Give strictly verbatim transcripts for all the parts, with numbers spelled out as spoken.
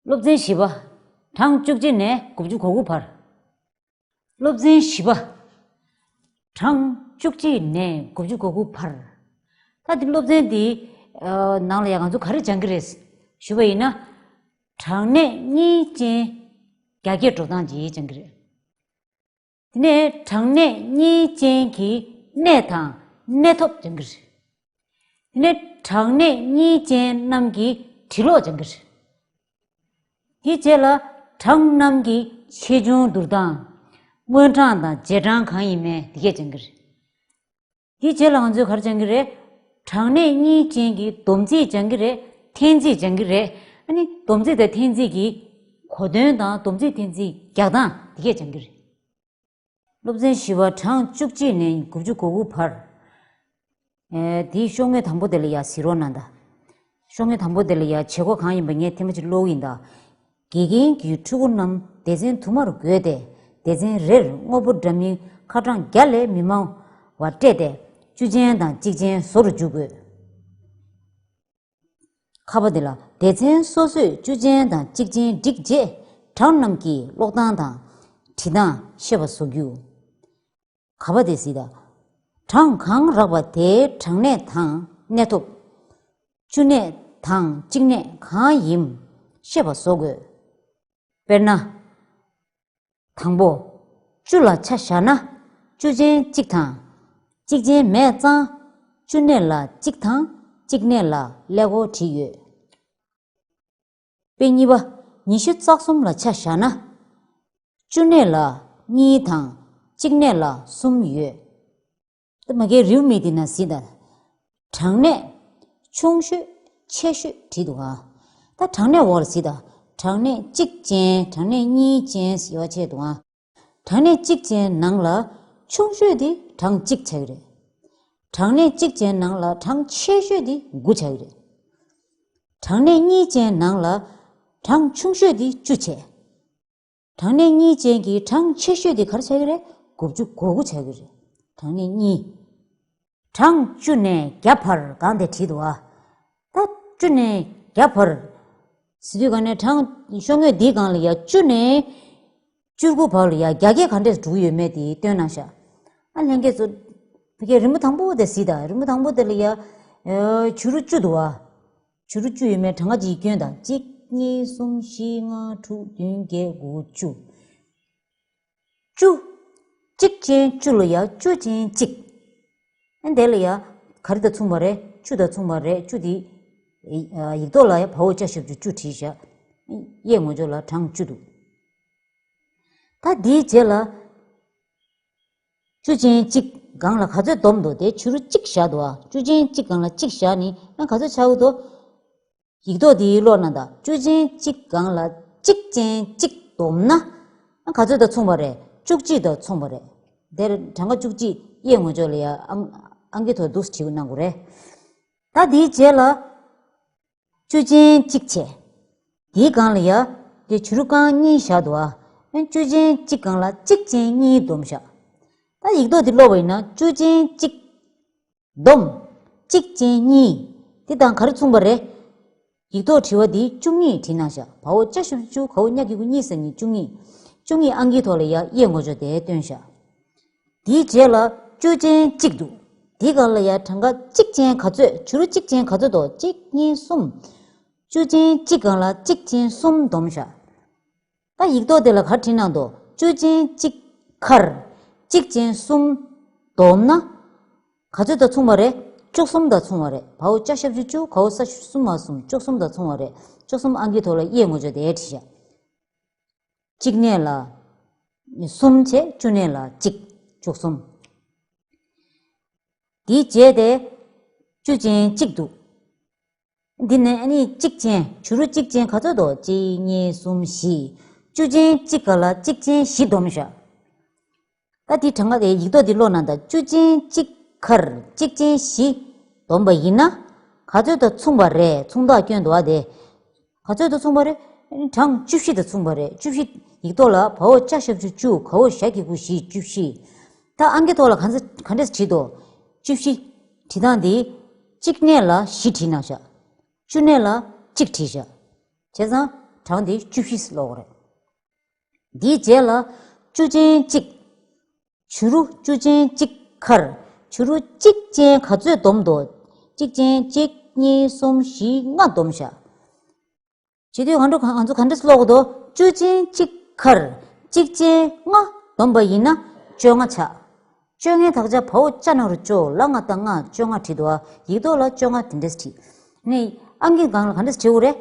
སློབ་ཚན་བཞི་པ། གྲངས་བཅུ་གཅིག་ནས་དགུ་བཅུ་གོ་དགུ་བར། སློབ་ཚན་བཞི་པ། གྲངས་བཅུ་གཅིག་ནས་དགུ་བཅུ་གོ་དགུ་བར། ད་འདི་སློབ་ཚན་འདི་ནང་ལ་ཡང་ང་ཚོ་ག་རེ་སྦྱང་གི་རེད་ཞུ་བ་ཡིན་ན། གྲངས་གནས་གཉིས་ཅན་རྒྱ་སྐྱེད་འགྲོ་སྟངས་ཅིག་སྦྱང་གི་རེད། དེ་ནས་གྲངས་གནས་གཉིས་ཅན་གྱི་གནས་དང་གནས་ཐོབ་སྦྱང་གི་རེད། དེ་ནས་གྲངས་གནས་གཉིས་ཅན་རྣམས་ཀྱི་འབྲི་ཀློག་སྦྱང་གི་རེད། དེའི་རྗེས་ལ་གྲངས་རྣམས་ཀྱི་ཆེ་ཆུང་བསྡུར་སྟངས། དངོས་གྲངས་དང་རྗེས་གྲངས་གང་ཡིན་མིན་དེ་གས་སྦྱང་གི་རེད། དེའི་རྗེས་ལ་ང་ཚོས་ག་རེ་སྦྱང་གི་རེད། གྲངས་གནས་གཉིས་ཅན་གྱི་སྡོམ་རྩིས་སྦྱང་གི་རེད། འཐེན་རྩིས་སྦྱང་གི་རེད། ཨ་ནི་སྡོམ་རྩིས་དང་འཐེན་རྩིས་ཀྱི་གོ་དོན་དང་སྡོམ་རྩིས་འཐེན་རྩིས་རྒྱག་སྟངས་དེ་གས་སྦྱང་གི་རེད། སློབ་ཚན་བཞི་པ་གྲངས་བཅུ་གཅིག་ནས་དགུ་བཅུ་གོ་དགུ་བར། ཨེ། དེའི་ཤོག་ངོས་དང་པོ་དེ་ལ་ཡ་གཟིགས་རོགས་གནང་དང་། ཤོག་ངོས་དང་པོ་དེ་ལ་ཡ་བྱེད་སྒོ་གང་ཡིན་པ་ངས་ཐེངས་མ་གཅིག་ཀློག་གི་ཡིན་ད། དགེ་རྒན་གྱིས་ཕྲུ་གུ་རྣམས་སྡེ་ཚན་དུ་མར་བགོས་ཏེ། སྡེ་ཚན་རེར་དངོས་པོ་འདྲ་མིན་ཁ་གྲངས་བརྒྱ་ལས་མི་མང་བ་སྤྲད་དེ། བཅུ་ཅན་དང་གཅིག་ཅན་བཟོ་རུ་འཇུག་དགོས། ཁ་པ་འདི་ལ་སྡེ་ཚན་སོ་སོས་བཅུ་ཅན་དང་གཅིག་ཅན་བསྒྲིགས་རྗེས། གྲངས་རྣམས་ཀྱི་ཀློག་སྟངས་དང་། བྲིས་སྟངས་ཤེས་པ་བཟོ་རྒྱུ། ཁ་པ་དེ་གཟིགས་དང་། གྲངས་གང་རག་པ་དེའི་གྲངས་གནས་དང་གནས་ཐོབ། བཅུ་གནས་དང་གཅིག་གནས་གང་ཡིན་ཤེས་པ་བཟོ་དགོས། དཔེར་ན། དང་པོ། བཅུ་ལ་ཆ་བཞག་ན། བཅུ་ཅན་གཅིག་དང་། གཅིག་ཅན་མེད་ཙང་། བཅུ་གནས་ལ་གཅིག་དང་གཅིག་གནས་ལ་ཀླད་ཀོར་བྲིས་ཡོད། དཔེ་གཉིས་པ། ཉི་ཤུ་རྩ་གསུམ་ལ་ཆ་བཞག་ན། བཅུ་གནས་ལ་གཉིས་དང་གཅིག་གནས་ལ་གསུམ་ཡོད། ད་མ་གིའི་རེའུ་མིག་འདི་ན་གཟིགས་དང་། གྲངས་གནས་ཆུང་ཤོས་ཆེ་ཤོས་བྲིས་འདུག་ག། ད་གྲངས་གནས་འོག་ལ་གཟིགས་དང་། གྲངས་གནས་གཅིག་ཅན། གྲངས་གནས་གཉིས་ཅན་ཟེར་བ་བྱས་འདུག་ག། གྲངས་གནས་གཅིག་ཅན་ནང་ལ་ཆུང་ཤོས་དེ་གྲངས་གཅིག་ཆགས་ཀྱི་རེད། གྲངས་གནས་གཅིག་ཅན་ནང་ལ་གྲངས་ཆེ་ཤོས་དེ་དགུ་ཆགས་ཀྱི་རེད། གྲངས་གནས་གཉིས་ཅན་ནང་ལ་གྲངས་ཆུང་ཤོས་དེ་བཅུ་བྱས། གྲངས་གནས་གཉིས་ཅན་གྱི་གྲངས་ཆེ་ཤོས་དེ་ག་རེ་ཆགས་ཀྱི་རེད། དགུ་བཅུ་གོ་དགུ་ཆགས་ཀྱི་རེད། གྲངས་གནས་གཉིས། གྲངས་བཅུ་ནས་བརྒྱ་བར་སྒང་དེ་བྲིས་འདུག་ག། ད་བཅུ་ནས་བརྒྱ་བར་ཟེར་དུས་ག་ནས་གྲངས་ཤོག་ངོས་འདིའི་སྒང་ལ་ཡ་བཅུ་ནས་བཅུ་དགུ་བར་ལ་ཡ་རྒྱ་སྐྱེད་ག་འདྲས་འགྲོ་གི་ཡོད་མེད་དེ་སྟོན་གནང་ཤག། ཨ་ལྷན་རྒྱས་ཚོ། ཕ་གིའི་རི་མོ་དང་པོ་དེ་གཟིགས་དང་། རི་མོ་དང་པོ་དེ་ལ་ཡ། ཨེ། བྱུ་རུ་བཅུ་འདུག་ག། བྱུ་རུ་བཅུ་ཡོད་མེད་གྲངས་ཀ་ཅིག་སྐྱོན་དང་། གཅིག་གཉིས། གསུམ། བཞི། ལྔ། དྲུག་བདུན། བརྒྱད། དགུ། བཅུ། བཅུ། གཅིག་ཅན་བཅུ་ལ་ཡ་བཅུ་ཅན་གཅིག། ཨ་དེ་ལ་ཡ་ག་རེ་དང་མཚུངས་པ་རེད། བཅུ་དང་མཚུངས་པ་རེད། བཅུ་དེ་ཡིག་ཐོག་ལ་ཡ་བ་འོག་ཅ་ཞབས་ཀྱུ་བཅུ་བྲིས་བཞག། གཡས་ངོས་ཕྱོགས་ལ་གྲངས་བཅུ་འདུག། ད་དེའི་རྗེས་ལ། བཅུ་ཅན་གཅིག་སྒང་ལ་ག་ཚོད་སྡོམ་འདུག་དེ་བྱུ་རུ་གཅིག་བཞག་འདུག་ཨ། བཅུ་ཅན་གཅིག་སྒང་ལ་གཅིག་བཞག་ནི་ཨ་ག་ཚོད་ཆགས་ཀྱི་འདུག། ཡིག་ཐོག་འདིའི་ཀློག་ན་ད་བཅུ་ཅན་གཅིག་སྒང་ལ་གཅིག་ཅན་གཅིག་སྡོམ་ན་ཨ་ག་ཚོད་དང་མཚུངས་པ་རེད། བཅུ་གཅིག་དང་མཚུངས་པ་རེད། དེར་གྲངས་ཀ་བཅུ་གཅིག་གཡས་ངོས་ཕྱོགས་ལ་ཡ་ཨང་ཨང་ཀི་ཐོག་འདུག་སེ་བྲིས་གནང་དགོས་རེད། ད་དེའི་རྗེས་ལ། བཅུ་ཅན་གཅིག་བྱས། དེའི་སྒང་ལ་ཡ། དེ་བྱུ་རུ་རྐང་གཉིས་བཞག་འདུག་ཨ། ཨ་བཅུ་ཅན་གཅིག་སྒང་ལ་གཅིག་ཅན་གཉིས་སྡོམ་བཞག། ད་ཡིག་ཐོག་འདི་ཀློག་པ་ཡིན་ན་བཅུ་ཅན་གཅིག་སྡོམ། གཅིག་ཅན་གཉིས། དེ་དང་ག་རེ་མཚུངས་པ་རེད། ཡིག་ཐོག་དྲི་བ་འདི་བཅུ་གཉིས་བྲིས་གནང་བཞག། བ་འོག་ཅ་ཞབས་ཀྱུ་བཅུ། ག་འོག་ཉ་གི་གུ་གཉིས་ཟེར་ནི་བཅུ་གཉིས། བཅུ་གཉིས་ཨང་ཀིའི་ཐོག་ལ་ཡ་གཡས་ངོས་ཕྱོགས་དེ་སྟོན་བཞག། དེའི་རྗེས་ལ་བཅུ་ཅན་གཅིག་འདུག། དེའི་སྒང་ལ་ཡ་གྲངས་ཀ་གཅིག་ཅན་ག་ཚོད། བྱུ་རུ་གཅིག་ཅན་ག་ཚོད་འདུག། གཅིག་གཉིས་གསུམ། བཅུ་ཅན་གཅིག་སྒང་ལ་གཅིག་ཅན་གསུམ་སྡོམ་བཞག། ད་ཡིག་ཐོག་དེ་ལ་ག་རེ་བྲིས་གནང་འདུག། བཅུ་ཅན་གཅིག་ཁར་གཅིག་ཅན་གསུམ་སྡོམ་ན། ག་ཚོད་དང་མཚུངས་པ་རེད། བཅུ་གསུམ་དང་མཚུངས་པ་རེད། བ་འོག་ཅ་ཞབས་ཀྱུ་བཅུ། ག་འོག་ས་ཞབས་ཀྱུ་གསུམ་མ་གསུམ། བཅུ་གསུམ་དང་མཚུངས་པ་རེད། བཅུ་གསུམ་ཨང་ཀིའི་ཐོག་ལ་གཡས་ངོས་ཕྱོགས་དེ་བྲིས་བཞག། གཅིག་གནས་ལ་གསུམ་བྱས། བཅུ་གནས་ལ་གཅིག། བཅུ་གསུམ། དེའི་རྗེས་དེ་བཅུ་ཅན་གཅིག་འདུག། འདི་ནས་ཨ་ནི་གཅིག་ཅན། བྱུ་རུ་གཅིག་ཅན་ག་ཚོད་འདུག། གཅིག་གཉིས་གསུམ་བཞི། བཅུ་ཅན་གཅིག་སྒང་ལ་གཅིག་ཅན་བཞི་སྡོམ་བཞག། ད་འདི་གྲངས་ཀ་དེ་ཡིག་ཐོག་འདི་ཀློག་ན་ད་བཅུ་ཅན་གཅིག་ཁར་གཅིག་ཅན་བཞི་སྡོམ་པ་ཡིན་ན། ག་ཚོད་དང་མཚུངས་པ་རེད། མཚུངས་རྟགས་སྐྱོན་འདུག་བ་དེ། ག་ཚོད་དང་མཚུངས་པ་རེད། གྲངས་བཅུ་བཞི་དང་མཚུངས་པ་རེད། བཅུ་བཞི། ཡིག་ཐོག་ལ་བ་འོག་ཅ་ཞབས་ཀྱུ་བཅུ། ག་འོག་ཞ་གི་གུ་བཞི། བཅུ་བཞི། ད་ཨང་ཀི་ཐོག་ལ་ག་ཚོད་ག་འདྲས་བྲིས་འདུག། བཅུ་བཞི། བྲིས་སྟངས་འདི། གཅིག་གནས་ལ་བཞི་བྲིས་གནང་བཞག། བཅུ་གནས་ལ་གཅིག་བྲིས་བཞག། བྱས་ཙང་ གྲངས་དེ་བཅུ་བཞི་ཀློག་དགོས་རེད། དེའི་རྗེས་ལ་བཅུ་ཅན་གཅིག་བྱུ་རུ་བཅུ་ཅན་གཅིག་ཁར་བྱུ་རུ་གཅིག་ཅན་ག་ཚོད་བསྡོམས་འདུག་གཅིག་ཅན་གཅིག་གཉིས་གསུམ་བཞི་ལྔ་བསྡོམས་བཞག་བྱེད་དུས་གང་འགྲོ་ང་ཚོ་ག་འདྲས་ཀློག་དགོས་འདུག་བཅུ་ཅན་གཅིག་ཁར་གཅིག་ཅན་ལྔ་བསྡོམས་པ་ཡིན་ན་བཅོ་ལྔ་ཆགས། བཅོ་ལྔའི་དག་ཆ་བའོ་ཅ་ན་རོ་བཅོ་ལ་ང་ད་ལྔ་བཅོ་ལྔ་བྲིས་འདུག་ཨ། ཡིག་ཐོག་ལ་བཅོ་ལྔ་དེ་འདྲས་བྲིས། ནས་ཨང་ཀི་སྒང་ལ་ག་འདྲས་བྲིས་དགོས་རེད།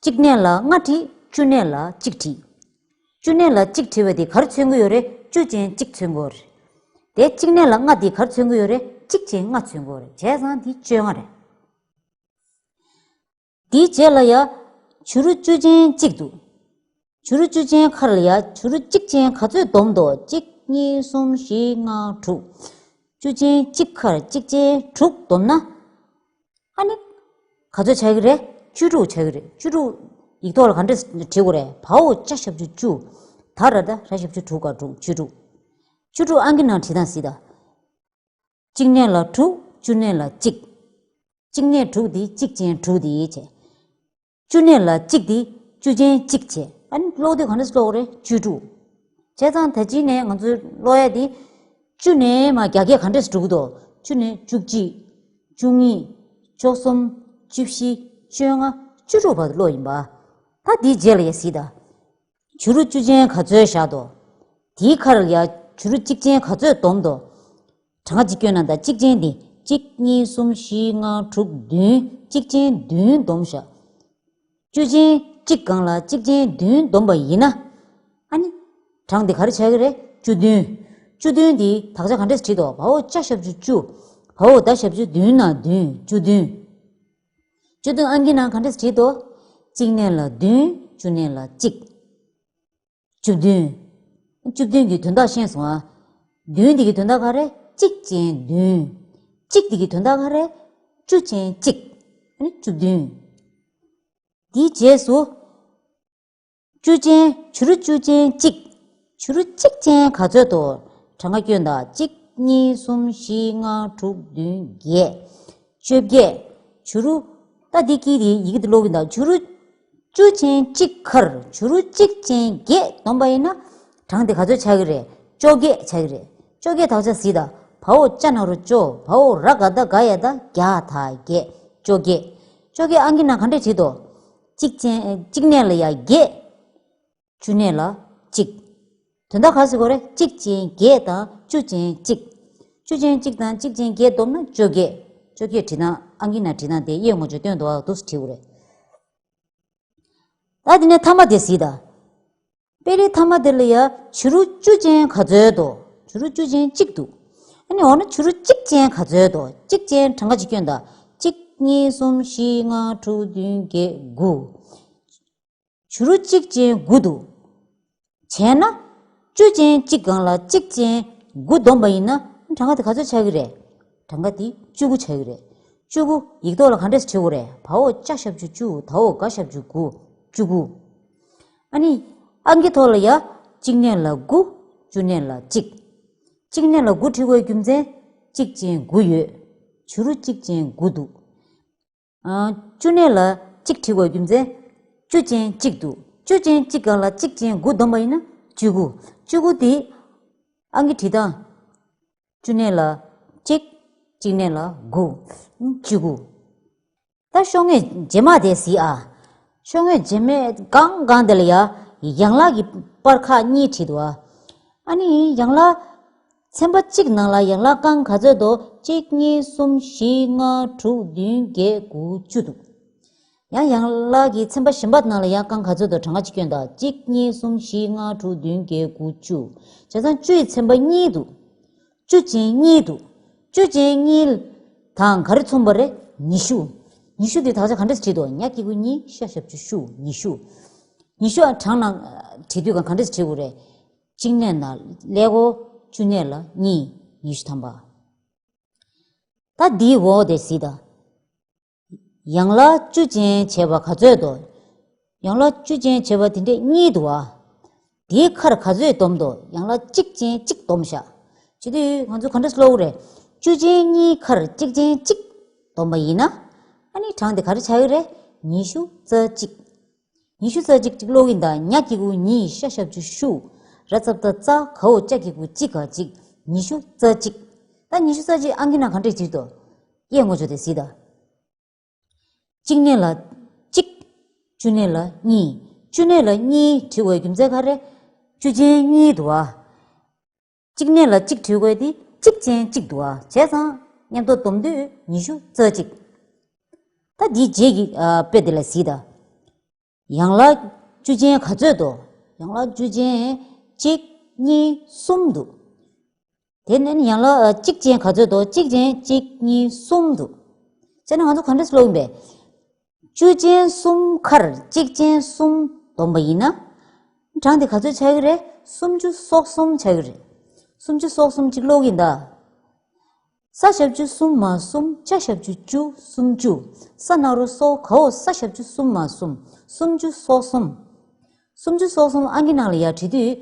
གཅིག་གནས་ལ་ལྔ་བྲིས། བཅུ་གནས་ལ་གཅིག་བྲིས། བཅུ་གནས་ལ་གཅིག་བྲིས་པ་དེ་ག་རེ་མཚོན་གྱི་ཡོད་རེད། བཅུ་ཅན་གཅིག་མཚོན་གྱི་ཡོད་རེད། དེ་གཅིག་གནས་ལ་ལྔ་དེ་ག་རེ་མཚོན་གྱི་ཡོད་རེད། གཅིག་ཅན་ལྔ་མཚོན་གྱི་ཡོད་རེད། བྱས་ཙང་དེ་བཅོ་ལྔ་རེད། དེའི་རྗེས་ལ་ཡ། བྱུ་རུ་བཅུ་ཅན་གཅིག་འདུག་བྱུ་རུ་བཅུ་ཅན་ཁར་ལ་ཡ་བྱུ་རུ་གཅིག་ཅན་ག་ཚོད་བསྡོམས་འདུག་གཅིག་གཉིས་གསུམ་བཞི་ལྔ་དྲུག་བཅུ་ཅན་གཅིག་ཁར་གཅིག་ཅན་དྲུག་བསྡོམས་ན། ཨ་ནི། ག་ཚོད་ཆགས་ཀྱི་རེད། བཅུ་དྲུག་ཆགས་ཀྱི་རེད། བཅུ་དྲུག་ཡིག་ཐོག་ལ་ག་འདྲས་བྲིས་དགོས་རེད། བའོ་ཅ་ཞབས་ཀྱུ་བཅུ། ད་ར་ད་ར་ཞབས་ཀྱུ་དྲུག་ག་དྲུག་བཅུ་དྲུག་བཅུ་དྲུག་ཨང་ཀི་ནང་བྲིས་དང་གཟིགས་དང་། གཅིག་གནས་ལ་དྲུག་བཅུ་གནས་ལ་གཅིག་གཅིག་གནས་དྲུག་དེ་གཅིག་ཅན་དྲུག་དེ་བྱས། བཅུ་གནས་ལ་གཅིག་དེ་བཅུ་ཅན་གཅིག་བྱས། ཨ་ནི་ཀློག་དུས་ག་འདྲས་ཀློག་རེད། བཅུ་དྲུག་བྱས་ཙང་ད་ཅི་ནས་ང་ཚོའི་ཀློག་ཡ་དེ། བཅུ་ནས་མར་རྒྱ་སྐྱེད་ག་འདྲས་འགྲོ་གི་འདུག་བཅུ་ནས་བཅུ་གཅིག་བཅུ་གཉིས། བཅུ་གསུམ། བཅུ་བཞི། བཅོ་ལྔ། བཅུ་དྲུག་བར་དུ་ཀློག་ཡིན་པ། ད་དེའི་རྗེས་ལ་ཡ་གཟིགས་དང་། བྱུ་རུ་བཅུ་ཅན་ག་ཚོད་བཞག་འདུག་དེའི་ཁར་ཡ་བྱུ་རུ་གཅིག་ཅན་ག་ཚོད་བསྡོམས་འདུག་གྲངས་ཀ་གཅིག་བསྐྱོན་ན་ད་གཅིག་ཅན་དེ་གཅིག་གཉིས་གསུམ་བཞི་ལྔ་དྲུག་བདུན། གཅིག་ཅན་བདུན་བསྡོམས་བཞག་བཅུ་ཅན་གཅིག་སྒང་ལ་གཅིག་ཅན་བདུན་བསྡོམས་པ་ཡིན་ན། ཨ་ནི། གྲངས་དེ་ག་རེ་ཆགས་ཀྱི་རེད། བཅུ་བདུན། བཅུ་བདུན་དེ་དག་ཆ་ག་འདྲས་བྲིས་འདུག་བའོ་ཅ་ཞབས་ཀྱུ་བཅུ། བའོ་ད་ཞབས་ཀྱུ་བདུན་ན་བདུན། བཅུ་བདུན། བཅུ་བདུན་ཨང་ཀི་ནང་ག་འདྲས་བྲིས་འདུག་གཅིག་གནས་ལ་བདུན། བཅུ་གནས་ལ་གཅིག་བཅུ་བདུན། བཅུ་བདུན་གྱི་དོན་དག་ཤེས་སོང་ཨ། བདུན་འདི་གི་དོན་དག་ག་རེ། གཅིག་ཅན་བདུན། གཅིག་འདི་གི་དོན་དག་ག་རེ། བཅུ་ཅན་གཅིག་ཨ་ནི་བཅུ་བདུན། དེའི་རྗེས་སུ། བཅུ་ཅན། བྱུ་རུ་བཅུ་ཅན་གཅིག་བྱུ་རུ་གཅིག་ཅན་ག་ཚོད་འདུག་གྲངས་ཀ་བསྐྱོན་དང་། གཅིག་གཉིས་གསུམ་བཞི་ལྔ་དྲུག་བདུན་བརྒྱད། བཅོ་བརྒྱད། བྱུ་རུ། ད་འདི་ཀི་དེ་ཡི་གེ་དེ་ཀློག་གི་འདུག་བྱུ་རུ། བཅུ་ཅན་གཅིག་ཁར་བྱུ་རུ་གཅིག་ཅན་བརྒྱད་བསྡོམས་པ་ཡིན་ན། གྲངས་དེ་ག་ཚོད་ཆགས་ཀྱི་རེད། བཅོ་བརྒྱད་ཆགས་ཀྱི་རེད། བཅོ་བརྒྱད་དག་ཆ་གཟིགས་དང་། བའོ་ཅ་ན་རོ་བཅོ། བའོ་ར་ག་ད་ག་ཡ་ད་བརྒྱ་ད་བརྒྱད། བཅོ་བརྒྱད། བཅོ་བརྒྱད་ཨང་ཀི་ནང་ག་འདྲས་བྲིས་འདུག་གཅིག་ཅན། གཅིག་གནས་ལ་ཡ་བརྒྱད། བཅུ་གནས་ལ་གཅིག་དོན་དག་ག་ཟེར་དགོས་རེད། གཅིག་ཅན་བརྒྱད་དང་བཅུ་ཅན་གཅིག་བཅུ་ཅན་གཅིག་དང་གཅིག་ཅན་བརྒྱད་བསྡོམས་ན་བཅོ་བརྒྱད། བཅོ་བརྒྱད་བྲིས་དང་། ཨང་ཀི་ནང་བྲིས་དང་དེ་གཡས་ངོ་ཅོག་སྟོན་འདུག་ཨ། འདུག་སེ་བྲིས་དགོས་རེད། ད་དེ་ནས་ཐ་མ་དེ་གཟིགས་དང་། དཔེ་རིས་ཐ་མ་དེ་ལ་ཡ་བྱུ་རུ་བཅུ་ཅན་ག་ཚོད་འདུག་བྱུ་རུ་བཅུ་ཅན་གཅིག་འདུག་ཨ་ནི་འོ་ན་བྱུ་རུ་གཅིག་ཅན་ག་ཚོད་འདུག་གཅིག་ཅན་གྲངས་ཀ་གཅིག་བསྐྱོན་དང་། གཅིག་གཉིས་གསུམ་བཞི་ལྔ་དྲུག་བདུན་བརྒྱད་དགུ་བྱུ་རུ་གཅིག་ཅན་དགུ་འདུག་བྱས་ན། བཅུ་ཅན་གཅིག་སྒང་ལ་གཅིག་ཅན་དགུ་བསྡོམས་པ་ཡིན་ན་གྲངས་ཀ་དེ་ག་ཚོད་ཆགས་ཀྱི་རེད། གྲངས་ཀ་དེ་བཅུ་དགུ་ཆགས་ཀྱི་རེད། བཅུ་དགུ་ཡིག་ཐོག་ལ་ག་འདྲས་བྲིས་དགོས་རེད། བའོ་ཅ་ཞབས་ཀྱུ་བཅུ། དའོ་ག་ཞབས་ཀྱུ་དགུ། བཅུ་དགུ། ཨ་ནི། ཨང་ཀི་ཐོག་ལ་ཡ། གཅིག་གནས་ལ་དགུ། བཅུ་གནས་ལ་གཅིག་གཅིག་གནས་ལ་དགུ་བྲིས་དགོས་རྒྱུ་མཚན། གཅིག་ཅན་དགུ་ཡོད། བྱུ་རུ་གཅིག་ཅན་དགུ་འདུག་ཨ། བཅུ་གནས་ལ་གཅིག་བྲིས་དགོས་རྒྱུ་མཚན། བཅུ་ཅན་གཅིག་འདུག་བཅུ་ཅན་གཅིག་སྒང་ལ་གཅིག་ཅན་དགུ་བསྡོམས་པ་ཡིན་ན་བཅུ་དགུ། བཅུ་དགུ་དེ་ཨང་ཀི་བྲིས་སྟངས། བཅུ་གནས་ལ་གཅིག་གཅིག་གནས་ལ་དགུ། བཅུ་དགུ། ད་ཤོག་ངོས་རྗེས་མ་དེ་གཟིགས་ཨ། ཤོག་ངོས་རྗེས་མའི་སྒང་སྒང་དེ་ལ་ཡ། ཡན་ལག་གི་སྤར་ཁ་གཉིས་བྲིས་འདུག་ཨ། ཨ་ནི་ཡན་ལག་ཚན་པ་གཅིག་ནང་ལ་ཡན་ལག་རྐང་ག་ཚོད་འདུག་གཅིག་གཉིས་གསུམ་བཞི་ལྔ་དྲུག་བདུན་བརྒྱད་དགུ་བཅུ་འདུག་ཡང་ཡན་ལག་གི་ཚན་པ་གཞན་པ་ནང་ལ་ཡང་རྐང་ག་ཚོད་འདུག་གྲངས་ཀ་གཅིག་བསྐྱོན་དང་། གཅིག་གཉིས་གསུམ་བཞི་ལྔ་དྲུག་བདུན་བརྒྱད་དགུ་བཅུ། བྱས་ཙང་བཅུ་ཡི་ཚན་པ་གཉིས་འདུག་བཅུ་ཅན་གཉིས་འདུག་བཅུ་ཅན་གཉིས་དང་ག་རེ་མཚུངས་པ་རེད། ཉི་ཤུ། ཉི་ཤུ་དེ་དག་ཆ་ག་འདྲས་བྲིས་འདུག་ཉ་སྐྱིད་པོ་ཉི། ཤ་ཞབས་ཀྱུ་ཤུ། ཉི་ཤུ། ཉི་ཤུ་གྲངས་ནང་བྲིས་དུས་ག་འདྲས་བྲིས་དགོས་རེད། གཅིག་གནས་ན་ཀླད་ཀོར། བཅུ་གནས་ལ་གཉིས། ཉི་ཤུ་ཐམ་པ། ད་འདིའི་འོག་དེ་གཟིགས་དང་། ཡན་ལག་བཅུ་ཅན་བྱས་པ་ག་ཚོད་འདུག་ཡན་ལག་བཅུ་ཅན་བྱས་པ་དེ་འདྲས་གཉིས་འདུག་ཨ། དེའི་ཁར་ག་ཚོད་བསྡོམས་འདུག་ཡན་ལག་གཅིག་ཅན་གཅིག་བསྡོམས་བཞག་བྱེད་དུས་ང་ཚོ་ག་འདྲས་ཀློག་གི་རེད། བཅུ་ཅན་གཉིས་ཁར་གཅིག་ཅན་གཅིག་བསྡོམས་པ་ཡིན་ན། ཨ་ནི་གྲངས་དེ་ག་རེ་ཆགས་ཀྱི་རེད། ཉི་ཤུ་རྩ་གཅིག་ཉི་ཤུ་རྩ་གཅིག་ཅིག་ཀློག་གིན་ད། ཉ་གི་གུ་ཉི། ཤ་ཞབས་ཀྱུ་ཤུ། ར་ཙ་བཏགས་རྩ། ག་འོག་ཅ་གི་གུ་ཅི། ག་གཅིག། ཉི་ཤུ་རྩ་གཅིག། ད་ཉི་ཤུ་རྩ་གཅིག་ཨང་ཀི་ནང་ག་འདྲས་བྲིས་འདུག་ཡས་ངོ་ཅོག་དེ་གཟིགས་དང་། གཅིག་ནས་ལ་གཅིག། བཅུ་ནས་ལ་གཉིས། བཅུ་ནས་ལ་གཉིས་བྲིས་དགོས་རྒྱུ་མཚན་ག་རེ། བཅུ་ཅན་གཉིས་འདུག་བ། གཅིག་ནས་ལ་གཅིག་བྲིས་དགོས་དེ་གཅིག་ཅན་གཅིག་འདུག་བ། བྱས་ཙང་མཉམ་དུ་བསྡོམས་དུས་ཉི་ཤུ་རྩ་གཅིག། ད་འདིའི་རྗེས་ཀྱི་ཨ་དཔེ་དེ་ལ་གཟིགས་དང་། ཡང་ལ་བཅུ་ཅན་ག་ཚོད་འདུག་ཡང་ལ་བཅུ་ཅན་གཅིག་གཉིས་གསུམ་འདུག་དེ་ནས་ཡང་ལ་ཨ་གཅིག་ཅན་ག་ཚོད་འདུག་གཅིག་ཅན་གཅིག་གཉིས་གསུམ་འདུག་བྱས་ན་ང་ཚོ་ག་འདྲས་ཀློག་ཡིན་པས། བཅུ་ཅན་གསུམ་ཁར་གཅིག་ཅན་གསུམ་བསྡོམས་པ་ཡིན་ན། གྲངས་དེ་ག་ཚོད་ཆགས་ཀྱི་རེད། སུམ་ཅུ་སོ་གསུམ་ཆགས་ཀྱི་རེད། སུམ་ཅུ་སོ་གསུམ་ཅིག་ཀློག་གིན་ད། ས་ཞབས་ཀྱུ་གསུམ་མ་གསུམ། ཅ་ཞབས་ཀྱུ་ཅུ། སུམ་ཅུ། ས་ན་རོ་སོ། ག་འོག་ས་ཞབས་ཀྱུ་གསུམ་མ་གསུམ། སུམ་ཅུ་སོ་གསུམ། སུམ་ཅུ་སོ་གསུམ་ཨང་ཀི་ནང་ལ་ཡར་བྲིས་དུས།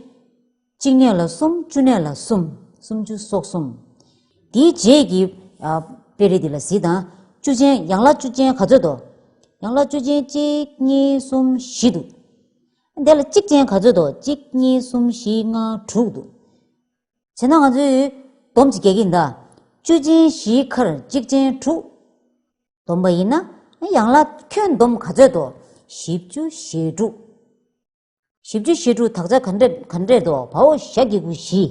གཅིག་ནས་ལ་གསུམ། བཅུ་ནས་ལ་གསུམ། སུམ་ཅུ་སོ་གསུམ། དེའི་རྗེས་ཀྱི་ཨ་དཔེ་རིས་འདི་ལ་གཟིགས་དང་། བཅུ་ཅན། ཡང་ལ་བཅུ་ཅན་ག་ཚོད་འདུག་ཡང་ལ་བཅུ་ཅན་གཅིག་གཉིས་གསུམ་བཞི་འདུག་དེ་ལ་གཅིག་ཅན་ག་ཚོད་འདུག་གཅིག་གཉིས་གསུམ་བཞི་ལྔ་དྲུག་འདུག་བྱས་ན་ང་ཚོས་སྡོམ་ཅིག་རྒྱག་གི་ཡིན་ད། བཅུ་ཅན་བཞི་ཁར་གཅིག་ཅན་དྲུག་བསྡོམས་པ་ཡིན་ན། ཡང་ལ་ཁྱོན་བསྡོམས་ག་ཚོད་འདུག་བཞི་བཅུ་ཞེ་དྲུག་བཞི་བཅུ་ཞེ་དྲུག་དག་ཆ་ག་འདྲས་ག་འདྲས་འདུག་བ་འོག་ཞ་གི་གུ་བཞི།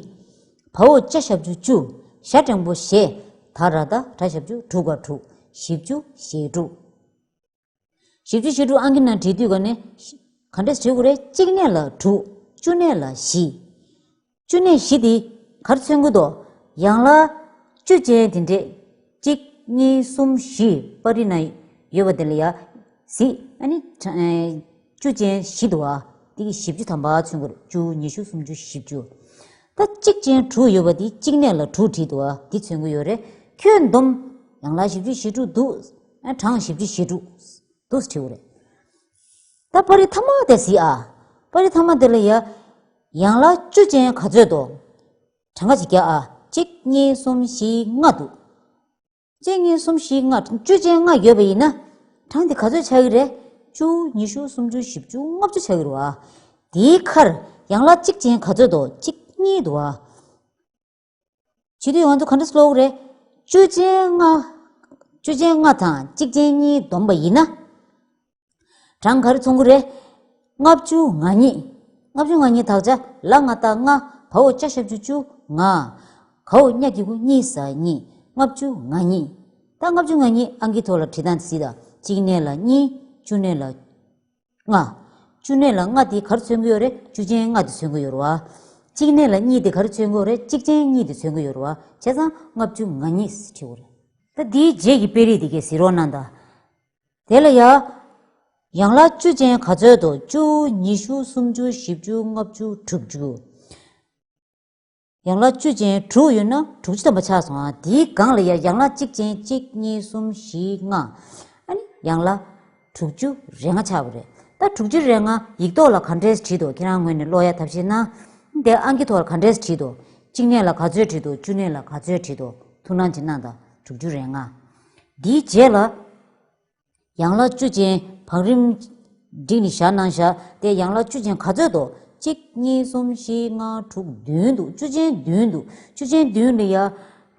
བ་འོག་ཅ་ཞབས་ཀྱུ་བཅུ། ཞ་འགྲེང་བུ་ཞེ། ད་ར་བཏགས་དྲ་ཞབས་ཀྱུ་དྲུག་ག་དྲུག་བཞི་བཅུ་ཞེ་དྲུག་བཞི་བཅུ་ཞེ་དྲུག་ཨང་ཀི་ནང་བྲིས་དུས་ག་ནས་ག་འདྲས་བྲིས་དགོས་རེད། གཅིག་ནས་ལ་དྲུག་བཅུ་ནས་ལ་བཞི། བཅུ་ནས་བཞི་དེ་ག་རེ་མཚོན་གྱི་འདུག་ཡང་ལ་བཅུ་ཅན་དེ་འདྲས་གཅིག་གཉིས་གསུམ་བཞི་པར་རིས་ན་ཡོད་པ་དེ་ལ་ཡ་གཟིགས། ཨ་ནི་གྲངས་ཨེ་བཅུ་ཅན་བཞི་འདུག་བ། དེ་གི་བཞི་བཅུ་ཐམ་པ་མཚོན་གྱི་རེད། བཅུ། ཉི་ཤུ། སུམ་ཅུ། བཞི་བཅུ། ད་གཅིག་ཅན་དྲུག་ཡོད་པ་དེ་གཅིག་ནས་ལ་དྲུག་བྲིས་འདུག་བ། དེ་མཚོན་གྱི་ཡོད་རེད། ཁྱོན་བསྡོམས་ཡང་ལ་བཞི་བཅུ་ཞེ་དྲུག་འདུག་ཨ་གྲངས་བཞི་བཅུ་ཞེ་དྲུག་འདུག་བྲིས་དགོས་རེད། ད་པར་རིས་ཐ་མ་དེ་གཟིགས་ཨ། པར་རིས་ཐ་མ་དེ་ལ་ཡ། ཡང་ལ་བཅུ་ཅན་ག་ཚོད་འདུག་གྲངས་ཀ་ཅིག་རྒྱག་ཨ། གཅིག་གཉིས་གསུམ་བཞི་ལྔ་འདུག་གཅིག་གཉིས་གསུམ་བཞི་ལྔ། བཅུ་ཅན་ལྔ་ཡོད་པ་ཡིན་ན། གྲངས་དེ་ག་ཚོད་ཆགས་ཀྱི་རེད། བཅུ། ཉི་ཤུ། སུམ་ཅུ། བཞི་བཅུ། ལྔ་བཅུ་ཆགས་ཀྱི་རེད་བ། དེའི་ཁར་ཡང་ལ་གཅིག་ཅན་ག་ཚོད་འདུག་གཅིག་གཉིས་འདུག་བ། བྱེད་དུས་ང་ཚོ་ག་འདྲས་ཀློག་གི་རེད། བཅུ་ཅན་ལྔ། བཅུ་ཅན་ལྔ་དང་གཅིག་ཅན་གཉིས་བསྡོམས་པ་ཡིན་ན། གྲངས་ག་རེ་མཚོན་གྱི་རེད། ལྔ་བཅུ་ང་གཉིས། ལྔ་བཅུ་ང་གཉིས་དག་ཆ་ལ་ང་བཏགས་ལྔ། བ་འོག་ཅ་ཞབས་ཀྱུ་བཅུ། ང་། ག་འོག་ཉ་གི་གུ་གཉིས་ས་གཉིས། ལྔ་བཅུ་ང་གཉིས། ད་ལྔ་བཅུ་ང་གཉིས་ཨང་ཀི་ཐོག་ལ་བྲིས་སྟངས་གཟིགས་དང་། གཅིག་ནས་ལ་གཉིས། བཅུ་ནས་ལ་ལྔ། བཅུ་ནས་ལ་ལྔ་དེ་ག་རེ་མཚོན་གྱི་ཡོད་རེད། བཅུ་ཅན་ལྔ་དེ་མཚོན་གྱི་ཡོད་རེད་བ། གཅིག་ནས་ལ་གཉིས་དེ་ག་རེ་མཚོན་གྱི་ཡོད་རེད། གཅིག་ཅན་གཉིས་དེ་མཚོན་གྱི་ཡོད་རེད་བ། བྱས་ཙང་ལྔ་བཅུ་ང་གཉིས་བྲིས་དགོས་རེད། ད་དེའི་རྗེས་ཀྱི་དཔེ་རིས་དེ་གས་གཟིགས་རོགས་གནང་དང་། དེ་ལ་ཡ། ཡང་ལ་བཅུ་ཅན་ག་ཚོད་འདུག་བཅུ། ཉི་ཤུ། སུམ་ཅུ། བཞི་བཅུ། ལྔ་བཅུ། དྲུག་ཅུ། ཡང་ལ་བཅུ་ཅན་དྲུག་ཡོད་ན་དྲུག་ཅུ་ཐམ་པ་ཆགས་སོང་ཨ། དེའི་སྒང་ལ་ཡ་ཡང་ལ་གཅིག་ཅན་གཅིག་གཉིས་གསུམ་བཞི་ལྔ། ཨ་ནི་ཡང་ལ་དྲུག་ཅུ་རེ་ལྔ་ཆགས་པ་རེད། ད་དྲུག་ཅུ་རེ་ལྔ་ཡིག་ཐོག་ལ་ག་འདྲས་བྲིས་འདུག་ཁྱེད་རང་ངོས་ནས་ཀློག་ཡ་ཐབས་ཤེས་གནང་། དེ་ཨང་ཀི་ཐོག་ལ་ག་འདྲས་བྲིས་འདུག་གཅིག་ནས་ལ་ག་ཚོད་བྲིས་འདུག་བཅུ་ནས་ལ་ག་ཚོད་བྲིས་འདུག་ཐུགས་སྣང་ཅིག་གནང་དང་། དྲུག་ཅུ་རེ་ལྔ། དེའི་རྗེས་ལ། ཡང་ལ་བཅུ་ཅན་བང་རིམ་བསྒྲིགས་ནས་བཞག་གནང་བཞག་དེ་ཡང་ལ་བཅུ་ཅན་ག་ཚོད་འདུག་གཅིག་གཉིས་གསུམ་བཞི་ལྔ་དྲུག་བདུན་འདུག་བཅུ་ཅན་བདུན་འདུག་བཅུ་ཅན་བདུན་ལ་ཡ།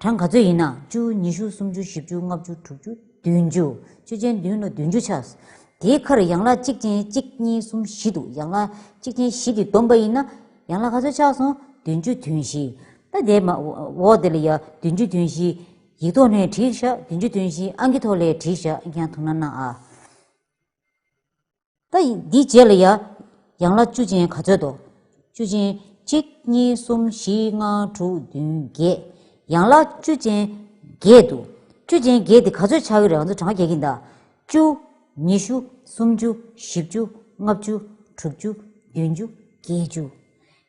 གྲངས་ག་ཚོད་ཡིན་ན། བཅུ། ཉི་ཤུ། སུམ་ཅུ། བཞི་བཅུ། ལྔ་བཅུ། དྲུག་ཅུ། བདུན་ཅུ། བཅུ་ཅན་བདུན་ལ་བདུན་ཅུ་ཆགས། དེའི་ཁར་ཡང་ལ་གཅིག་ཅན་གཅིག་གཉིས་གསུམ་བཞི་འདུག་ཡང་ལ་གཅིག་ཅན་བཞི་དེ་བསྡོམས་པ་ཡིན་ན། ཡང་ལ་ག་ཚོད་ཆགས་སོང་། བདུན་ཅུ་དོན་བཞི། ད་དེ་མ་འོག་དེ་ལ་ཡ་བདུན་ཅུ་དོན་བཞི། ཡིག་ཐོག་ནས་བྲིས་ཤག་བདུན་ཅུ་དོན་བཞི་ཨང་ཀི་ཐོག་ལ་བྲིས་ཤག་ཁྱེད་རང་ཐུགས་སྣང་གནང་ཨ། ད་འདིའི་རྗེས་ལ་ཡ། ཡང་ལ་བཅུ་ཅན་ག་ཚོད་འདུག་བཅུ་ཅན་གཅིག་གཉིས་གསུམ་བཞི་ལྔ་དྲུག་བདུན་བརྒྱད། ཡང་ལ་བཅུ་ཅན་བརྒྱད་འདུག་བཅུ་ཅན་བརྒྱད་དེ་ག་ཚོད་ཆགས་ཀྱི་རེད། ང་ཚོ་གྲངས་ཀ་རྒྱག་གི་ཡིན་ད། བཅུ། ཉི་ཤུ། སུམ་ཅུ། བཞི་བཅུ། ལྔ་བཅུ། དྲུག་ཅུ། བདུན་ཅུ། བརྒྱད་ཅུ།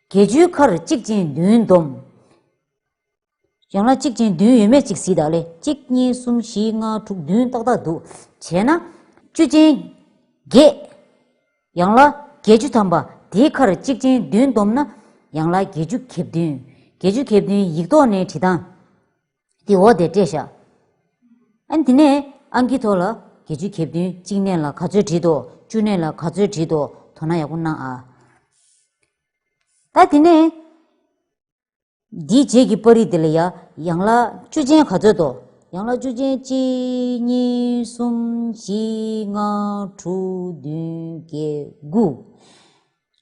བརྒྱད་ཅུའི་ཁར་གཅིག་ཅན་བདུན་བསྡོམས། ཡང་ལ་གཅིག་ཅན་བདུན་ཡོད་མེད་ཅིག་གཟིགས་དང་ལེ། གཅིག་གཉིས་གསུམ་བཞི་ལྔ་དྲུག་བདུན་ཏག་ཏག་འདུག་བྱས་ན། བཅུ་ཅན་བརྒྱད། ཡང་ལ་བརྒྱད་ཅུ་ཐམ་པ་དེའི་ཁར་གཅིག་ཅན་བདུན་བསྡོམས་ན། ཡང་ལ་བརྒྱད་ཅུ་གྱ་བདུན། བརྒྱད་ཅུ་གྱ་བདུན་ཡིག་ཐོག་ནས་བྲིས་སྟངས། དེ་འོག་དེར་སྤྲད་བཞག་ཨ་ནི་དེ་ནས་ཨང་ཀི་ཐོག་ལ་བརྒྱད་ཅུ་གྱ་བདུན་གཅིག་ནས་ལ་ག་ཚོད་བྲིས་འདུག་བཅུ་ནས་ལ་ག་ཚོད་བྲིས་འདུག་དོ་སྣང་ཡག་པོ་གནང་ཨ། ད་དེ་ནས། འདིའི་རྗེས་ཀྱི་པར་རིས་འདི་ལ་ཡ་ཡན་ལག་བཅུ་ཅན་ག་ཚོད་དོ། ཡན་ལག་བཅུ་ཅན་གཅིག་གཉིས་གསུམ་བཞི་ལྔ་དྲུག་བདུན་བརྒྱད་དགུ།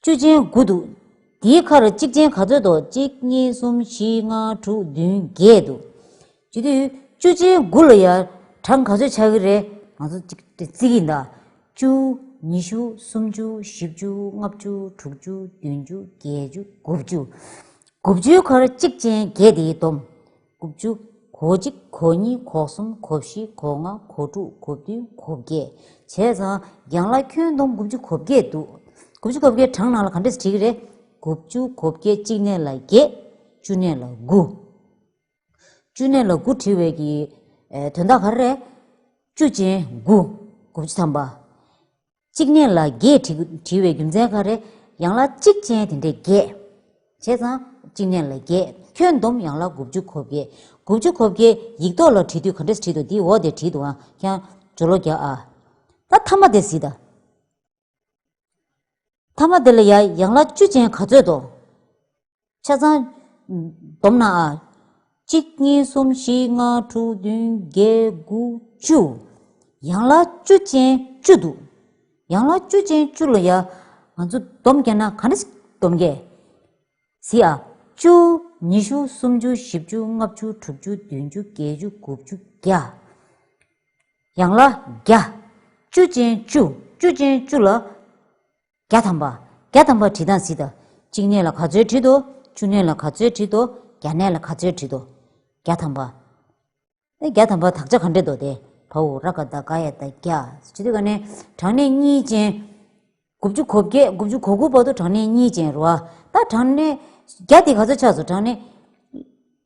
བཅུ་ཅན་དགུ་འདུག། འདིའི་ཁར་གཅིག་ཅན་ག་ཚོད་དོ། གཅིག་གཉིས་གསུམ་བཞི་ལྔ་དྲུག་བདུན་བརྒྱད་འདུག། བྱེད་དུས་བཅུ་ཅན་དགུ་ལ་ཡ་གྲངས་ག་ཚོད་ཆགས་ཀྱི་རེད། ང་ཚོ་གཅིག་རྩིས་ཀྱི་ཡིན་ད། བཅུ། ཉི་ཤུ། སུམ་ཅུ། བཞི་བཅུ། ལྔ་བཅུ། དྲུག་ཅུ། བདུན་ཅུ། བརྒྱད་ཅུ། དགུ་བཅུ། དགུ་བཅུའི་ཁར་གཅིག་ཅན་བརྒྱད་དེ་བསྡོམས། དགུ་བཅུ། གོ་གཅིག་གོ་གཉིས། གོ་གསུམ། གོ་བཞི། གོ་ལྔ། གོ་དྲུག་གོ་བདུན། གོ་བརྒྱད། བྱས་ཙང་ཡན་ལག་ཁྱོན་བསྡོམས་དགུ་བཅུ་གོ་བརྒྱད་འདུག། དགུ་བཅུ་གོ་བརྒྱད་གྲངས་ནང་ལ་ག་འདྲས་བྲིས་ཀྱི་རེད། དགུ་བཅུ་གོ་བརྒྱད་གཅིག་ནས་ལ་བརྒྱད། བཅུ་ནས་ལ་དགུ། བཅུ་ནས་ལ་དགུ་བྲིས་པའི་གི། ཨེ། དོན་དག་ག་རེ་རེད། བཅུ་ཅན་དགུ། དགུ་བཅུ་ཐམ་པ། གཅིག་ནས་ལ་བརྒྱད་བྲིས་བྲིས་པའི་རྒྱུ་མཚན་ག་རེ། ཡན་ལག་གཅིག་ཅན་དེ་འདྲས་བརྒྱད། བྱས་ཙང་གཅིག་ནས་ལ་བརྒྱད། ཁྱོན་བསྡོམས་ཡན་ལག་དགུ་བཅུ་གོ་བརྒྱད། དགུ་བཅུ་གོ་བརྒྱད་ཡིག་ཐོག་ལ་བྲིས་དུས་ག་འདྲས་བྲིས་འདུག། འདིའི་འོག་དེ་བྲིས་འདུག་ཨ། ཁྱེད་རང་སྦྱོར་ཀློག་རྒྱག་ཨ། ད་མཐའ་མ་དེ་གཟིགས་དང་། མཐའ་མ་དེ་ལ་ཡ་ཡན་ལག་བཅུ་ཅན་ག་ཚོད་དོ། ཆ་ཚང་བསྡོམས་ན་ཨ། གཅིག་གཉིས་གསུམ་བཞི་ལྔ་དྲུག་བདུན་བརྒྱད་དགུ་བཅུ། ཡན་ལག་བཅུ་ཅན་བཅུ་འདུག། ཡན་ལག་བཅུ་ཅན་བཅུ་ལ་ཡ་ང་ཚོ་བསྡོམས་བརྒྱབ་ན་ག་འདྲ་ཞིག་བསྡོམས་ཀྱི། གཟིགས་ཨ། བཅུ། ཉི་ཤུ། སུམ་ཅུ། བཞི་བཅུ། ལྔ་བཅུ། དྲུག་ཅུ། བདུན་ཅུ། བརྒྱད་ཅུ། དགུ་བཅུ། བརྒྱ། ཡན་ལག་བརྒྱ། བཅུ་ཅན་བཅུ། བཅུ་ཅན་བཅུ་ལ་བརྒྱ་ཐམ་པ། བརྒྱ་ཐམ་པ་བྲིས་སྟངས་གཟིགས་དང་། གཅིག་ནས་ལ་ག་ཚོད་བྲིས་འདུག། བཅུ་ནས་ལ་ག་ཚོད་བྲིས་འདུག། བརྒྱ་ནས་ལ་ག་ཚོད་བྲིས་འདུག། བརྒྱ་ཐམ་པ། ཨེ། བརྒྱ་ཐམ་པ་དག་ཆ་ག་འདྲས་འདུག་དེ། བ་འོག་ར་ག་བཏགས་རྒ་ཡ་བཏགས་རྒྱ། བྱེད་དུས་ག་ནས་གྲངས་གནས་གཉིས་ཅན། དགུ་བཅུ་གོ་བརྒྱད། དགུ་བཅུ་གོ་དགུ་བར་དུ་གྲངས་གནས་གཉིས་ཅན་རེད་བ། ད་གྲངས་གནས་བརྒྱ་དེ་ག་ཚོད་ཆགས་སོང་། གྲངས་གནས་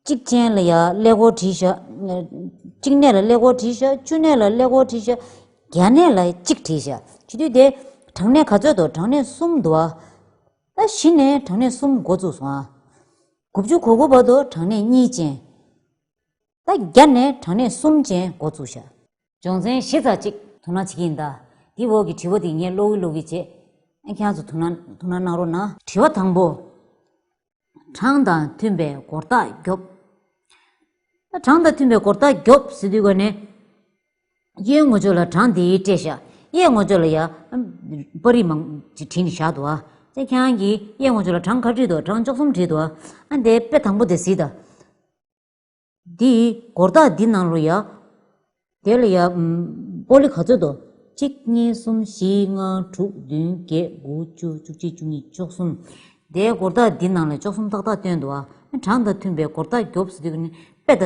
གཅིག་ཅན་ལ་ཡ་ཀླད་ཀོར་བྲིས་ཤག། གཅིག་ནས་ལ་ཀླད་ཀོར་བྲིས་ཤག། བཅུ་ནས་ལ་ཀླད་ཀོར་བྲིས་ཤག། བརྒྱ་ནས་ལ་གཅིག་བྲིས་ཤག། བྱེད་དུས་དེ་གྲངས་གནས་ག་ཚོད་འདུག། གྲངས་གནས་གསུམ་འདུག་བ། ད་བཞི་ནས་གྲངས་གནས་གསུམ་འགོ་བཙུགས་སོང་ཨ། དགུ་བཅུ་གོ་དགུ་བར་དུ་གྲངས་གནས་གཉིས་ཅན། ད་བརྒྱ་ནས་གྲངས་གནས་གསུམ་ཅན་འགོ་བཙུགས་ཤག། སྦྱོང་ཚན་བཞི་ཙམ་ཅིག་དོ་སྣང་བྱེད་ཀྱི་ཡིན་ད། འདི་འོག་གི་དྲི་བ་དེ་ངས་ཀློག་གི་ཀློག་གི་བྱེད། ཨ། ཁྱེད་རང་ཚོ་དོ་སྣང་དོ་སྣང་གནང་རོགས་གནང་། དྲི་བ་དང་པོ། གྲངས་དང་མཐུན་པའི་སྒོར་རྟགས་རྒྱོབ། ད་གྲངས་དང་མཐུན་པའི་སྒོར་རྟགས་རྒྱོབ་ཟེར་དུས་ག་ནས། གཡས་ངོས་ཕྱོགས་ལ་གྲངས་འདི་སྤྲད་བཞག། གཡས་ངོས་ཕྱོགས་ལ་ཡ། པར་རིས་མང་ཅིག་བྲིས་ནས་བཞག་འདུག་ཨ། ཙེ་ཁྱེད་རང་གིས་གཡས་ངོས་ཕྱོགས་ལ་གྲངས་ག་བྲིས་འདུག། གྲངས་བཅུ་གསུམ་བྲིས་འདུག་ཨ། ཨ། འདི་དཔེ་དང་པོ་དེ་གཟིགས་དང་། འདི་སྒོར་རྟགས་འདི་ནང་ལོ་ཡ། དེ་ལ་ཡ། ཨམ། སྤོ་ལོ་ག་ཚོད་འདུག། གཅིག་གཉིས་གསུམ་བཞི་ལྔ་དྲུག་བདུན་བརྒྱད་དགུ་བཅུ་བཅུ་གཅིག་བཅུ་གཉིས་བཅུ་གསུམ། དེའི་སྒོར་རྟགས་འདི་ནང་ལ་བཅུ་གསུམ་ཏག་ཏག་བཏོན་འདུག་ཨ། གྲངས་དང་མཐུན་པའི་སྒོར་རྟགས་རྒྱོབ་ཟེར་དུས་ནི་དཔེ་ད་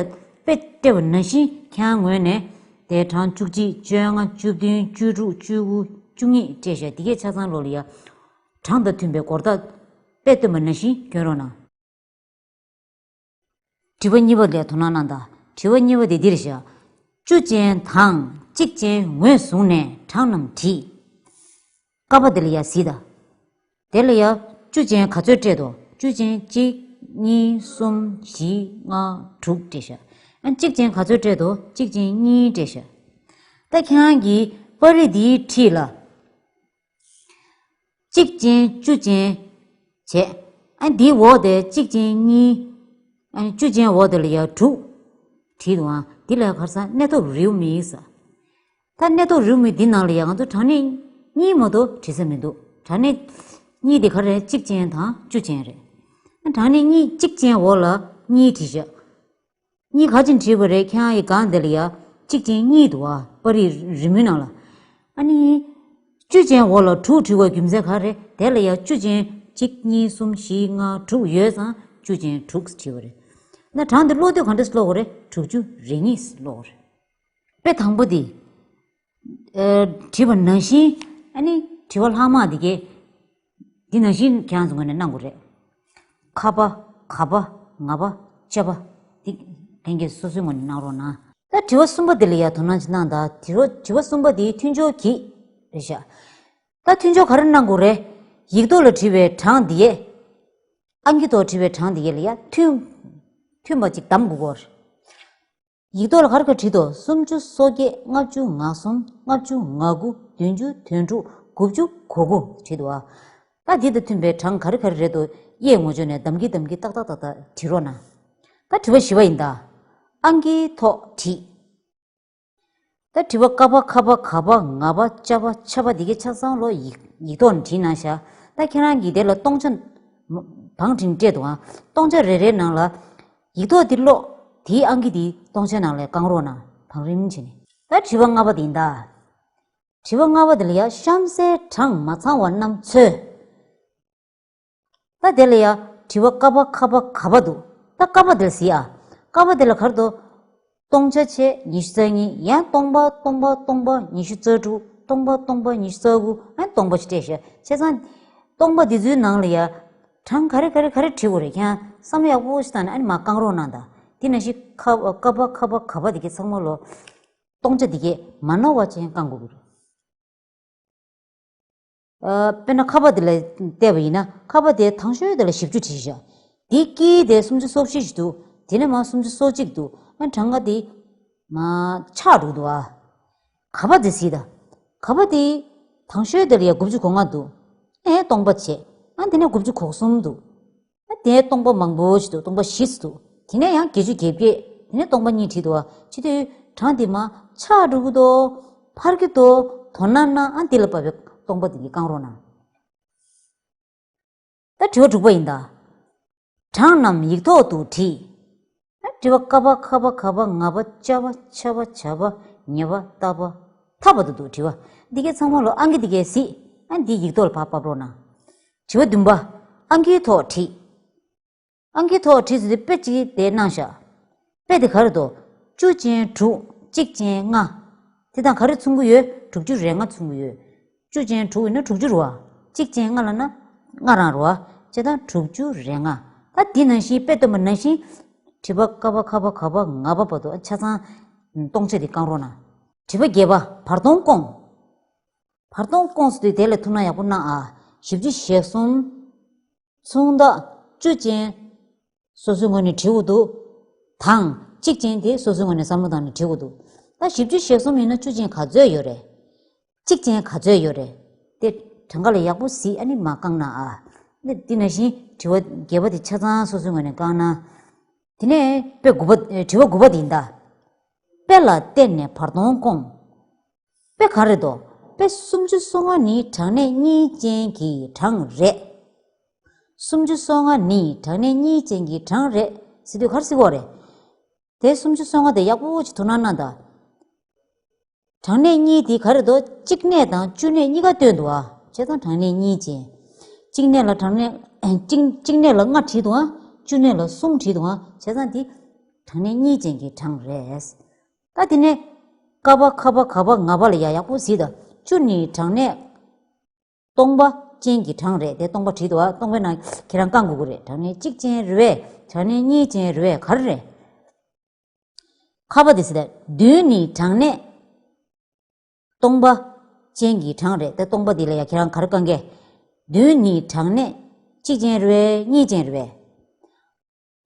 དཔེ་སྤྲད་པ་ནང་བཞིན་ཁྱེད་རང་ངོས་ནས་དེ་གྲངས་བཅུ་གཅིག་བཅོ་ལྔ་བཅུ་བདུན་བཅུ་དྲུག་བཅུ་དགུ་བཅུ་གཉིས་སྤྲད་བཞག། འདི་གའི་ཆ་ཚང་ལོ་ལ་ཡ། གྲངས་དང་མཐུན་པའི་སྒོར་རྟགས་དཔེ་སྟོན་པ་ནང་བཞིན་སྐྱོན་རོགས་གནང་། དྲི་བ་གཉིས་པ་ལ་དོ་སྣང་གནང་དང་། དྲི་བ་གཉིས་པ་དེ་འདིར་བཞག། བཅུ་ཅན་དང་གཅིག་ཅན་ངོས་བཟུང་ནས་གྲངས་རྣམས་བྲིས། ཀ་པ་དེ་ལ་ཡ་གཟིགས་དང་། དེ་ལ་ཡ་བཅུ་ཅན་ག་ཚོད་སྤྲད་དོ། བཅུ་ཅན་གཅིག་གཉིས་གསུམ་བཞི་ལྔ་དྲུག་སྤྲད་ཤག། ཨ། གཅིག་ཅན་ག་ཚོད་སྤྲད་དོ། གཅིག་ཅན་གཉིས་སྤྲད་ཤག། ད་ཁྱེད་རང་གིས་པར་རིས་འདིའི་འཁྲིས་ལ། གཅིག་ཅན་བཅུ་ཅན་བྱས། ཨ། འདིའི་འོག་དེ་གཅིག་ཅན་གཉིས། ཨ། བཅུ་ཅན་འོག་དེ་ལ་ཡ་དྲུག་བྲིས་འདུག་ཨ། འདི་ལ་ཁར་ས་གནས་ཐོབ་རེའུ་མིག་ཟེར། ད་གནས་ཐོབ་རེའུ་མིག་འདི་ནང་ལ་ཡ་ང་ཚོ་གྲངས་གནས་གཉིས་མ་གཏོགས་བྲིས་ས་མི་འདུག། གྲངས་གནས་གཉིས་དེ་ག་རེ་རེད། གཅིག་ཅན་དང་བཅུ་ཅན་རེད། ཨ། གྲངས་གནས་གཉིས་གཅིག་ཅན་འོག་ལ་གཉིས་བྲིས་ཤག། གཉིས་ག་ཅིག་བྲིས་པ་རེད། ཁྱེད་རང་གི་སྒང་འདི་ལ་ཡ་གཅིག་ཅན་གཉིས་འདུག་ཨ། པར་རིས་རི་མོའི་ནང་ལ། ཨ་ནི། བཅུ་ཅན་འོག་ལ་དྲུག་བྲིས་པའི་རྒྱུ་མཚན་ག་རེ། དེ་ལ་ཡ་བཅུ་ཅན་གཅིག་གཉིས་གསུམ་བཞི་ལྔ་དྲུག་ཡོད་ཙང་བཅུ་ཅན་དྲུག་བྲིས་པ་རེད། ན་གྲངས་འདི་ཀློག་དུས་ག་འདྲས་ཀློག་དགོས་རེད། དྲུག་ཅུ་རེ་གཉིས་ཀློག་དགོས་རེད། དཔེ་དང་པོ་འདི། ཨ། བྲིས་པ་ནང་བཞིན། ཨ་ནི་དྲི་བ་ལྷག་མ་འདི་གས། འདི་ནང་བཞིན་ཁྱེད་རང་ཚོ་ངོས་ནས་གནང་དགོས་རེད། ཁ་པ། ག་པ། ང་པ། ཅ་པ། འདི་ལྷན་རྒྱས་སོ་སོའི་ངོས་ནས་གནང་རོགས་གནང་། ད་དྲི་བ་གསུམ་པ་འདི་ལ་ཡ་དོ་སྣང་ཅིག་གནང་དང་། དྲི་བ་དྲི་བ་གསུམ་པ་འདི་མཐུན་སྦྱོར་གྱིས་རེད་ཤག། ད་མཐུན་སྦྱོར་ག་རེ་གནང་དགོས་རེད། ཡིག་ཐོག་ལ་བྲིས་པའི་གྲངས་འདི་ཡས། ཨང་ཀི་ཐོག་བྲིས་པའི་གྲངས་འདི་ཡས་ལ་ཡ་མཐུན། མཐུན་པ་ཅིག་གདམ་དགོས་ཀྱི་ཡོད་རེད། ཡིག་ཐོག་ལ་ག་རེ་ག་བྲིས་འདུག། སུམ་ཅུ་སོ་བརྒྱད། ལྔ་བཅུ་ང་གསུམ། ལྔ་བཅུ་ང་དགུ། བདུན་ཅུ་དོན་དྲུག། དགུ་བཅུ་གོ་དགུ་བྲིས་འདུག་ཨ། ད་འདི་དང་མཐུན་པའི་གྲངས་ག་རེ་ག་རེ་རེད་འདུག་གཡས་ངོས་ཕྱོགས་ནས་གདམ་གྱིན་གདམ་གྱིན་ཏག་ཏག་ཏག་ཏག་བྲིས་རོགས་གནང་། ད་དྲི་བ་བཞི་པ་ཡིན་ད། ཨང་ཀིའི་ཐོག་བྲིས། ད་དྲི་བ་ཀ་པ་ཁ་པ་ག་པ་ང་པ་ཅ་པ་ཆ་པ་འདི་གའི་ཆ་ཚང་ལོ་ཡིག་ཡིག་ཐོག་ནས་བྲིས་གནང་ཤག་ད་ཁྱེད་རང་གིས་དེ་ལ་སྟོང་ཆ་བང་བསྒྲིགས་སྤྲད་འདུག་ཨ། སྟོང་ཆ་རེ་རེའི་ནང་ལ་ཡིག་ཐོག་འདི་ཀློག་དེའི་ཨང་ཀི་འདི་སྟོང་ཆའི་ནང་ལ་བསྐང་རོགས་གནང་། བང་རིམ་བྱས་ནས། ད་དྲི་བ་ལྔ་པ་འདི་ཡིན་ད། དྲི་བ་ལྔ་པ་དེ་ལ་ཡ་གཤམ་གསལ་གྲངས་མ་ཚང་བ་རྣམས་འཚོལ། ད་དེ་ལ་ཡ་དྲི་བ་ཀ་པ་ཁ་པ་ག་པ་འདུག་ད་ཀ་པ་དེ་ལ་གཟིགས་ཨ། ཀ་པ་དེ་ལ་ག་རེ་འདུག་སྟོང་ཆ་བྱས་ཉི་ཤུ་རྩ་གཉིས། ཡང་སྟོང་པ་སྟོང་པ་སྟོང་པ་ཉི་ཤུ་རྩ་དྲུག་སྟོང་པ་སྟོང་པ་ཉི་ཤུ་རྩ་དགུ། ཡང་སྟོང་པ་ཞིག་སྤྲད་ཤག་བྱས་ཙང་སྟོང་པ་འདི་ཚོའི་ནང་ལ་ཡ་གྲངས་ག་རེ་ག་རེ་ག་རེ་བྲིས་དགོས་རེད། ཁྱེད་རང་བསམ་བློ་ཡག་པོ་ཞིག་བཏང་ནས་ཨ་ནི་མར་བསྐང་རོགས་གནང་དང་། དེ་ནང་བཞིན་ཁ་ཀ་པ་ཁ་པ་ག་པ་དེ་གའི་ཚང་མ་ལོ། སྟོང་ཆ་འདི་གས་མ་ནོར་བ་ཅན་བསྐང་དགོས་ཀྱི་རེད། ཨ། དཔེར་ན་ཁ་པ་འདི་ལ་བལྟས་པ་ཡིན་ན་ཁ་པ་དེ་དང་ཤོས་དེ་ལ་བཞི་བཅུ་བྲིས་ཤག་དེའི་དཀྱིལ་དེ་སུམ་ཅུ་སོ་བཞི་ཞིག་འདུག་དེ་ནས་མར་སུམ་ཅུ་སོ་གཅིག་འདུག་ཨ། གྲངས་ཀ་དེ་མར་ཆག་འགྲོ་འདུག་ཨ། ག་པ་དེ་གཟིགས་དང་། ག་པ་དེ་དང་ཤོས་དེ་ལ་ཡ་དགུ་བཅུ་གོ་ལྔ་འདུག་ཨེ། སྟོང་པ་བྱས། ཨ། དེ་ནས་དགུ་བཅུ་གོ་གསུམ་འདུག་ཨ། དེ་སྟོང་པ་མང་པོ་ཞིག་འདུག་སྟོང་པ་བཞི་ཙམ་འདུག་དེ་ནས་ཡང་བརྒྱད་ཅུ་གྱ་བརྒྱད། དེ་ནས་སྟོང་པ་གཉིས་བྲིས་འདུག་ཨ། བྱེད་དུས་གྲངས་དེ་མར་ཆག་འགྲོ་གི་འདུག་འཕར་གྱི་འདུག་དོ་སྣང་གནང་། ཨ། འདི་ལ་བབས་པའི་སྟོང་པ་དེ་གའི་བསྐང་རོགས་གནང་། ད་དྲི་བ་དྲུག་པ་ཡིན་ད། གྲངས་རྣམས་ཡིག་ཐོག་ཏུ་བྲིས། ད་དྲི་བ་ཀ་པ་ཁ་པ་ག་པ་ང་པ་ཅ་པ་ཆ་པ་ཇ་པ་ཉ་པ་ཏ་པ་ཐ་པ་དུ་འདུག་དྲི་བ་འདི་གའི་ཚང་མ་ལོ་ཨང་ཀི་འདི་གའི་གཟིགས། ཨ། འདི་ཡིག་ཐོག་ལ་ཕར་ཕབ་རོགས་གནང་། དྲི་བ་བདུན་པ། ཨང་ཀིའི་ཐོག་བྲིས། ཨང་ཀིའི་ཐོག་བྲིས་ཟེར་དུས་དཔེ་གཅིག་དེ་གནང་ཤག་དཔེ་དེ་ག་རེ་འདུག་བཅུ་ཅན་དྲུག་གཅིག་ཅན་ལྔ། དེ་དང་ག་རེ་མཚུངས་ཀྱི་ཡོད། དྲུག་ཅུ་རེ་ལྔ་མཚུངས་ཀྱི་ཡོད། བཅུ་ཅན་དྲུག་ཡིན་ན་དྲུག་ཅུ་རེད་བ། གཅིག་ཅན་ལྔ་ལབ་ན་ལྔ་རང་རེད་བ། བྱས་ཙང་དྲུག་ཅུ་རེ་ལྔ། ད་འདི་ནང་བཞིན་དཔེ་སྟོན་པ་ནང་བཞིན་དྲི་བ་ཀ་པ་ཁ་པ་ག་པ་ང་པ་བར་དུ་ཆ་ཚང་སྟོང་ཆ་དེ་བསྐང་རོགས་གནང་། དྲི་བ་བརྒྱད་པ། བར་སྟོང་བསྐོང་། བར་སྟོང་བསྐོང་ཟེར་དུས་དེ་ལ་ཐུགས་སྣང་ཡག་པོ་གནང་ཨ། བཞི་བཅུ་ཞེ་གསུམ། མཚུངས་རྟགས་བཅུ་ཅན་སོ་སོའི་ངོས་ནས་བྲིས་དགོས་འདུག་དང་གཅིག་ཅན་དེ་སོ་སོའི་ངོས་ནས་བསམ་བློ་བཏང་ནས་བྲིས་དགོས་འདུག་ད་བཞི་བཅུ་ཞེ་གསུམ་ཡིན་ན་བཅུ་ཅན་ག་ཚོད་ཡོད་རེད། གཅིག་ཅན་ག་ཚོད་ཡོད་རེད། དེ་གྲངས་ཀ་ལ་ཡག་པོ་གཟིགས། ཨ་ནི་མར་བསྐང་གནང་ཨ། འདི་འདི་ནང་བཞིན་དྲི་བ་བརྒྱད་པ་དེ་ཆ་ཚང་སོ་སོའི་ངོས་ནས་བསྐང་གནང་། དེ་ནས་དཔེ་དགུ་པ། ཨེ། དྲི་བ་དགུ་པ་དེ་ཡིན་ད། དཔེ་ལ་བརྟེན་ནས་བར་སྟོང་བསྐོང་། དཔེ་ག་རེ་འདུག་དཔེ་སུམ་ཅུ་སོ་ལྔ་ནི་གྲངས་གནས་གཉིས་ཅན་གྱི་གྲངས་རེད། སུམ་ཅུ་སོ་ལྔ་ནི་གྲངས་གནས་གཉིས་ཅན་གྱི་གྲངས་རེད་ཟེར་དུས་ག་རེ་ཟེར་གྱི་ཡོད་རེད། དེ་སུམ་ཅུ་སོ་ལྔ་དེ་ཡག་པོ་ཅིག་ཐུགས་སྣང་གནང་དང་། གྲངས་གནས་གཉིས་དེ་ག་རེ་འདུག་གཅིག་གནས་དང་བཅུ་གནས་གཉིས་ཀ་བཏོན་འདུག་ཨ། བྱས་ཙང་གྲངས་གནས་གཉིས་ཅན། གཅིག་གནས་ལ་གྲངས་གནས་གཅིག་གཅིག་གནས་ལ་ལྔ་བྲིས་འདུག་ཨ། བཅུ་གནས་ལ་གསུམ་བྲིས་འདུག་ཨ། བྱས་ཙང་དེ་གྲངས་གནས་གཉིས་ཅན་གྱི་གྲངས་རེད། ད་དེ་ནས་ཀ་པ་ཁ་པ་ག་པ་ང་པ་ལ་ཡ་ཡག་པོ་གཟིགས་དང་། བཅུ་ནི་གྲངས་གནས་སྟོང་པ་ཅན་གྱི་གྲངས་རེད། དེ་སྟོང་པ་བྲིས་འདུག་ཨ། སྟོང་པའི་ནང་ཁྱེད་རང་བསྐང་དགོས་ཀྱི་རེད། གྲངས་གནས་གཅིག་ཅན་རེད་པས། གྲངས་གནས་གཉིས་ཅན་རེད་པས། ག་རེ་རེད། ཁ་པ་དེ་ཟེར་ཏེ་བདུན་ནི་གྲངས་གནས་སྟོང་པ་ཅན་གྱི་གྲངས་རེད། དེ་སྟོང་པ་དེ་ལ་ཡ་ཁྱེད་རང་ག་རེ་བསྐང་གི། བདུན་ནི་གྲངས་གནས་གཅིག་ཅན་རེད་པས། གཉིས་ཅན་རེད་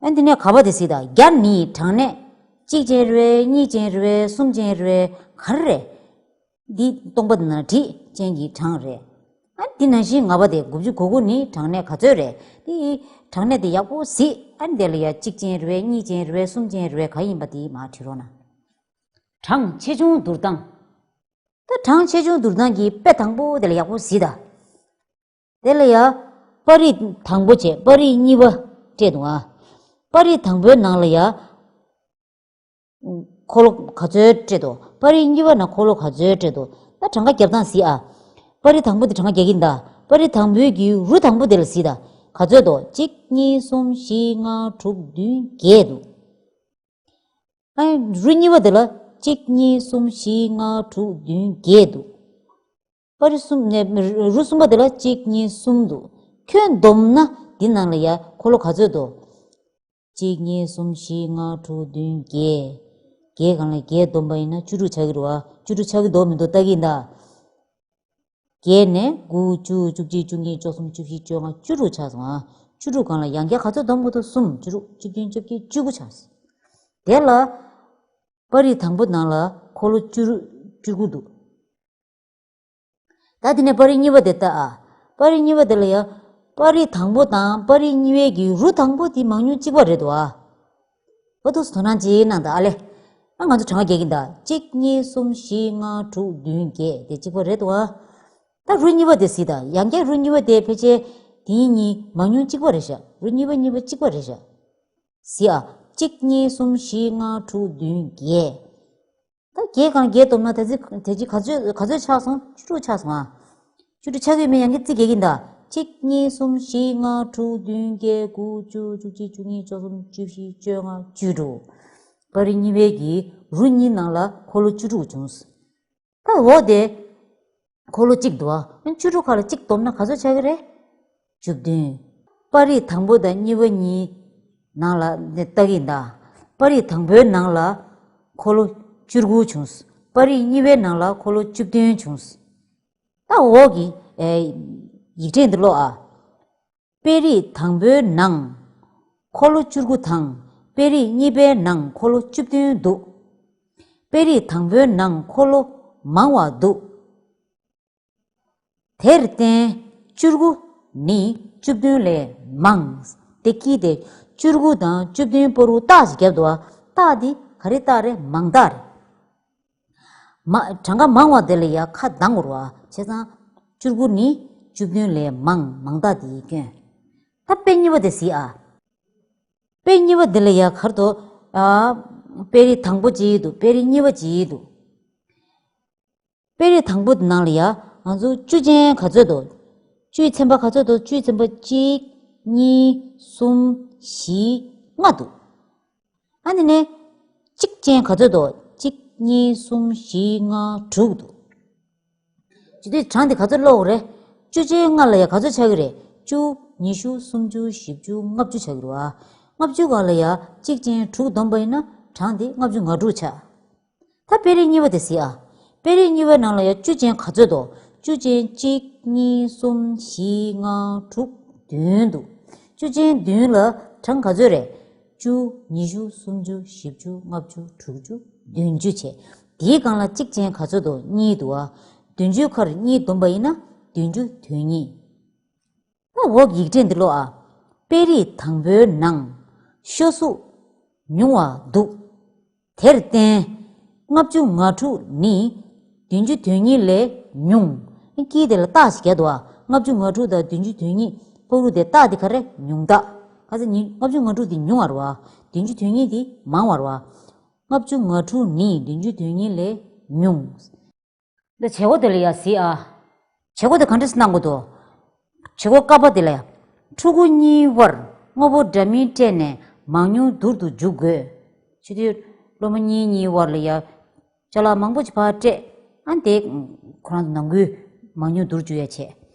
པས། ཨ། འདི་ནས་ག་པ་དེ་གཟིགས་དང་། བརྒྱ་ནི་གྲངས་གནས་གཅིག་ཅན་རེད་པས། གཉིས་ཅན་རེད་པས། གསུམ་ཅན་རེད་པས། ག་རེ་རེད། འདི་སྟོང་པ་འདི་ནང་བྲིས། ཅན་གྱི་གྲངས་རེད། ཨ། འདི་ནང་བཞིན་ལྔ་པ་དེ་དགུ་བཅུ་གོ་དགུ་ནི་གྲངས་གནས་ག་ཚོད་རེད། འདི་གྲངས་གནས་དེ་ཡག་པོ་གཟིགས། ཨ། འདི་ལ་ཡ་གཅིག་ཅན་རེད་པས། གཉིས་ཅན་རེད་པས། གསུམ་ཅན་རེད་པས། ག་ཡིན་པ་དེ་མར་བྲིས་རོགས་གནང་། གྲངས་ཆེ་ཆུང་བསྡུར་སྟངས། ད་གྲངས་ཆེ་ཆུང་བསྡུར་སྟངས་ཀྱི་དཔེ་དང་པོ་དེ་ལ་ཡག་པོ་གཟིགས་དང་། དེ་ལ་ཡ། པར་རིས་དང་པོ་བྱས། པར་རིས་གཉིས་པ་སྤྲད་འདུག་ཨ། པར་རིས་དང་པོའི་ནང་ལ་ཡ། འཁོར་ལོ་ག་ཚོད་སྤྲད་འདུག་པར་རིས་གཉིས་པ་ནང་འཁོར་ལོ་ག་ཚོད་སྤྲད་འདུག་ད་གྲངས་ཀ་རྒྱབ་སྟངས་གཟིགས་ཨ། པར་རིས་དང་པོ་དེ་གྲངས་ཀ་རྒྱག་གི་ཡིན་ད། པར་རིས་དང་པོའི་གི་རུ་དང་པོ་དེ་ལ་གཟིགས་དང་། ག་ཚོད་འདུག་གཅིག་གཉིས་གསུམ་བཞི་ལྔ་དྲུག་བདུན་བརྒྱད་འདུག་ཨ། རུ་གཉིས་པ་དེ་ལ་གཅིག་གཉིས་གསུམ་བཞི་ལྔ་དྲུག་བདུན་བརྒྱད་འདུག་པར་རིས་གསུམ་ནས་རུ་གསུམ་པ་དེ་ལ་གཅིག་གཉིས་གསུམ་འདུག་ཁྱོན་བསྡོམས་ན་འདི་ནང་ལ་ཡ་འཁོར་ལོ་ག་ཚོད་འདུག་གཅིག་གཉིས་གསུམ་བཞི་ལྔ་དྲུག་བདུན་བརྒྱད། བརྒྱད་སྒང་ལ་བརྒྱད་བསྡོམས་པ་ཡིན་ན་བཅུ་དྲུག་ཆགས་ཀྱི་རེད་བ། བཅུ་དྲུག་ཆགས་ཀྱི་འདུག་མི་འདུག་ལྟ་གི་ཡིན་ད། བརྒྱད་ནས་དགུ་བཅུ་བཅུ་གཅིག་བཅུ་གཉིས་བཅུ་གསུམ་བཅུ་བཞི་བཅོ་ལྔ་བཅུ་དྲུག་ཆགས་སོང་ཨ། བཅུ་དྲུག་སྒང་ལ་ཡང་བརྒྱད་ག་ཚོད་བསྡོམས་དགོས་འདུག་གསུམ། བཅུ་དྲུག་བཅུ་བདུན་བཅོ་བརྒྱད་བཅུ་དགུ་ཆགས་སོང་། དེ་ལ་པར་རིས་དང་པོ་ནང་ལ་འཁོར་ལོ་བཅུ་དྲུག་བཅུ་དགུ་འདུག་ད་དེ་ནས་པར་རིས་གཉིས་པ་དེ་ལྟ་ཨ། པར་རིས་གཉིས་པ་དེ་ལ་ཡ། པར་རིས་དང་པོ་དང་པར་རིས་གཉིས་པའི་གི་རུ་དང་པོ་དེ་མང་ཉུང་གཅིག་པ་རེད་འདུག་ཨ། འོ་ཐུགས་སུ་དོ་སྣང་ཅིག་གནང་དང་ཨ་ལེ། ཨ་ང་ཚོ་གྲངས་ཀ་རྒྱག་གིན་ད། གཅིག་གཉིས་གསུམ་བཞི་ལྔ་དྲུག་བདུན་བརྒྱད་དེ་གཅིག་པ་རེད་འདུག་ཨ། ད་རུ་གཉིས་པ་དེ་གཟིགས་དང་། ཡང་བསྐྱར་རུ་གཉིས་པ་དེ་ཕལ་ཆེར་དེ་གཉིས་མང་ཉུང་གཅིག་པ་རེད་ཤག་རུ་གཉིས་པ་གཉིས་པ་གཅིག་པ་རེད་ཤག་གཟིགས་ཨ། གཅིག་གཉིས་གསུམ་བཞི་ལྔ་དྲུག་བདུན་བརྒྱད། ད་བརྒྱད་གང་བརྒྱད་བསྡོམས་ན་ད་ཅི་ད་ཅི་ག་ཚོད་ག་ཚོད་ཆགས་སོང་། བཅུ་དྲུག་ཆགས་སོང་ཨ། བཅུ་དྲུག་ཆགས་ཀྱི་མེད། ཡང་གི་རྩིས་རྒྱག་གིན་ད། གཅིག་གཉིས་གསུམ་བཞི་ལྔ་དྲུག་བདུན་བརྒྱད་དགུ་བཅུ་བཅུ་གཅིག་བཅུ་གཉིས་བཅུ་གསུམ་བཅུ་བཞི་བཅོ་ལྔ་བཅུ་དྲུག་པར་རིས་གཉིས་པའི་གི་རུ་གཉིས་ནང་ལ་འཁོར་ལོ་བཅུ་དྲུག་བྱུང་། ད་འོ་དེ། འཁོར་ལོ་གཅིག་འདུག་ཨ། བཅུ་དྲུག་ཁ་ལ་གཅིག་བསྡོམས་ན་ག་ཚོད་ཆགས་ཀྱི་རེད། བཅུ་བདུན། པར་རིས་དང་པོ་དང་གཉིས་པ་གཉིས་ནང་ལ་ནས་ལྟ་གི་ཡིན་ད། པར་རིས་དང་པོའི་ནང་ལ་འཁོར་ལོ་བཅུ་དགུ་བྱུང་། པར་རིས་གཉིས་པའི་ནང་ལ་འཁོར་ལོ་བཅུ་བདུན་བྱུང་། ད་འོག་གི་ཨེ། ཡིག་ཕྲེང་འདི་ཀློག་ཨ། པར་རིས་དང་པོའི་ནང་འཁོར་ལོ་བཅུ་དགུ་དང་པར་རིས་གཉིས་པའི་ནང་འཁོར་ལོ་བཅུ་བདུན་འདུག་པར་རིས་དང་པོའི་ནང་འཁོར་ལོ་མང་བ་འདུག་དེར་བརྟེན་བཅུ་དགུ་ནི་བཅུ་བདུན་ལས་མང་། དེ་ཀི་དེ་བཅུ་དགུ་དང་བཅུ་བདུན་བར་དུ་རྟགས་ཤིག་བརྒྱབ་འདུག་བ། རྟགས་འདི་ག་རེ་རྟགས་རེད། མང་རྟགས་རེད། མ་གྲངས་ཀ་མང་བ་དེ་ལ་ཡ་ཁ་གདངས་དགོས་རེད་བ། བྱས་ཙང་བཅུ་དགུ་ནི་བཅུ་བདུན་ལས་མང་། མང་རྟགས་དེའི་སྐྱོན། ད་པར་གཉིས་པ་དེ་གཟིགས་ཨ། པར་གཉིས་པ་དེ་ལ་ཡ་ག་རེ་འདུག་ཨ། པར་རིས་དང་པོ་གཅིག་འདུག་པར་རིས་གཉིས་པ་གཅིག་འདུག་པར་རིས་དང་པོ་དེ་ནང་ལ་ཡ་ང་ཚོ་བཅུ་ཅན་ག་ཚོད་འདུག་བཅུའི་ཚན་པ་ག་ཚོད་འདུག་བཅུའི་ཚན་པ་གཅིག་གཉིས་གསུམ་བཞི་ལྔ་འདུག་ཨ་ནི་ནས་གཅིག་ཅན་ག་ཚོད་འདུག་གཅིག་གཉིས་གསུམ་བཞི་ལྔ་དྲུག་འདུག་བྱེད་དུས་གྲངས་འདི་ག་ཚོད་ཀློག་དགོས་རེད། བཅུ་ཅན་ལྔ་ལ་ཡ་ག་ཚོད་ཆགས་ཀྱི་རེད། བཅུ། ཉི་ཤུ། སུམ་ཅུ། བཞི་བཅུ། ལྔ་བཅུ་ཆགས་ཀྱི་རེད་བ། ལྔ་བཅུ་སྒང་ལ་ཡ་གཅིག་ཅན་དྲུག་བསྡོམས་པ་ཡིན་ན་གྲངས་འདི་ལྔ་བཅུ་ང་དྲུག་ཆགས། ད་པར་རིས་གཉིས་པ་དེ་གཟིགས་ཨ། པར་རིས་གཉིས་པའི་ནང་ལ་ཡ་བཅུ་ཅན་ག་ཚོད་འདུག་བཅུ་ཅན་གཅིག་གཉིས་གསུམ་བཞི་ལྔ་དྲུག་བདུན་འདུག་བཅུ་ཅན་བདུན་ལ་གྲངས་ག་ཚོད་རེད། བཅུ། ཉི་ཤུ། སུམ་ཅུ། བཞི་བཅུ། ལྔ་བཅུ། དྲུག་ཅུ། བདུན་ཅུ་བྱས། དེའི་སྒང་ལ་གཅིག་ཅན་ག་ཚོད་འདུག་གཉིས་འདུག་ཨ། བདུན་ཅུའི་ཁར་གཉིས་བསྡོམས་པ་ཡིན་ན་བདུན་ཅུ་དོན་གཉིས། ད་འོག་ཡིག་ཕྲེང་འདི་ཀློག་ཨ། པར་རིས་དང་པོའི་ནང་ཤོ་གཟུགས་ཉུང་བ་འདུག་དེར་བརྟེན་ལྔ་བཅུ་ང་དྲུག་ནི་བདུན་ཅུ་དོན་གཉིས་ལས་ཉུང་། ཀི་དེ་ལ་རྟགས་ཤིག་བརྒྱབ་འདུག་ཨ། ལྔ་བཅུ་ང་དྲུག་དང་བདུན་ཅུ་དོན་གཉིས་བར་དུ་དེ་རྟགས་དེ་ག་རེ། ཉུང་རྟགས། ག་ཚོད་ཉི་ལྔ་བཅུ་ང་དྲུག་དེ་ཉུང་བ་རེད་བ། བདུན་ཅུ་དོན་གཉིས་དེ་མང་བ་རེད་བ། ལྔ་བཅུ་ང་དྲུག་ནི་བདུན་ཅུ་དོན་གཉིས་ལས་ཉུང་། འདི་བྱེད་སྒོ་དེ་ལ་ཡ་གཟིགས་ཨ། བྱེད་སྒོ་དེ་ག་འདྲས་གནང་དགོས་འདུག་བྱེད་སྒོ་ཀ་པ་དེ་ལ་ཡ། ཕྲུ་གུ་གཉིས་དབར་དངོས་པོ་འདྲ་མིན་སྤྲད་ནས་མང་ཉུང་བསྡུར་དུ་འཇུག་དགོས། བྱེད་དུས་སློབ་མ་གཉིས་གཉིས་དབར་ལ་ཡ། ཅ་ལག་མང་པོ་ཅིག་ཕར་སྤྲད། ཨ་ནི་དེ་ཁོ་རང་ཚོ་ནང་ཁུལ་མང་ཉུང་བསྡུར་བཅུག་ཡ་བྱས།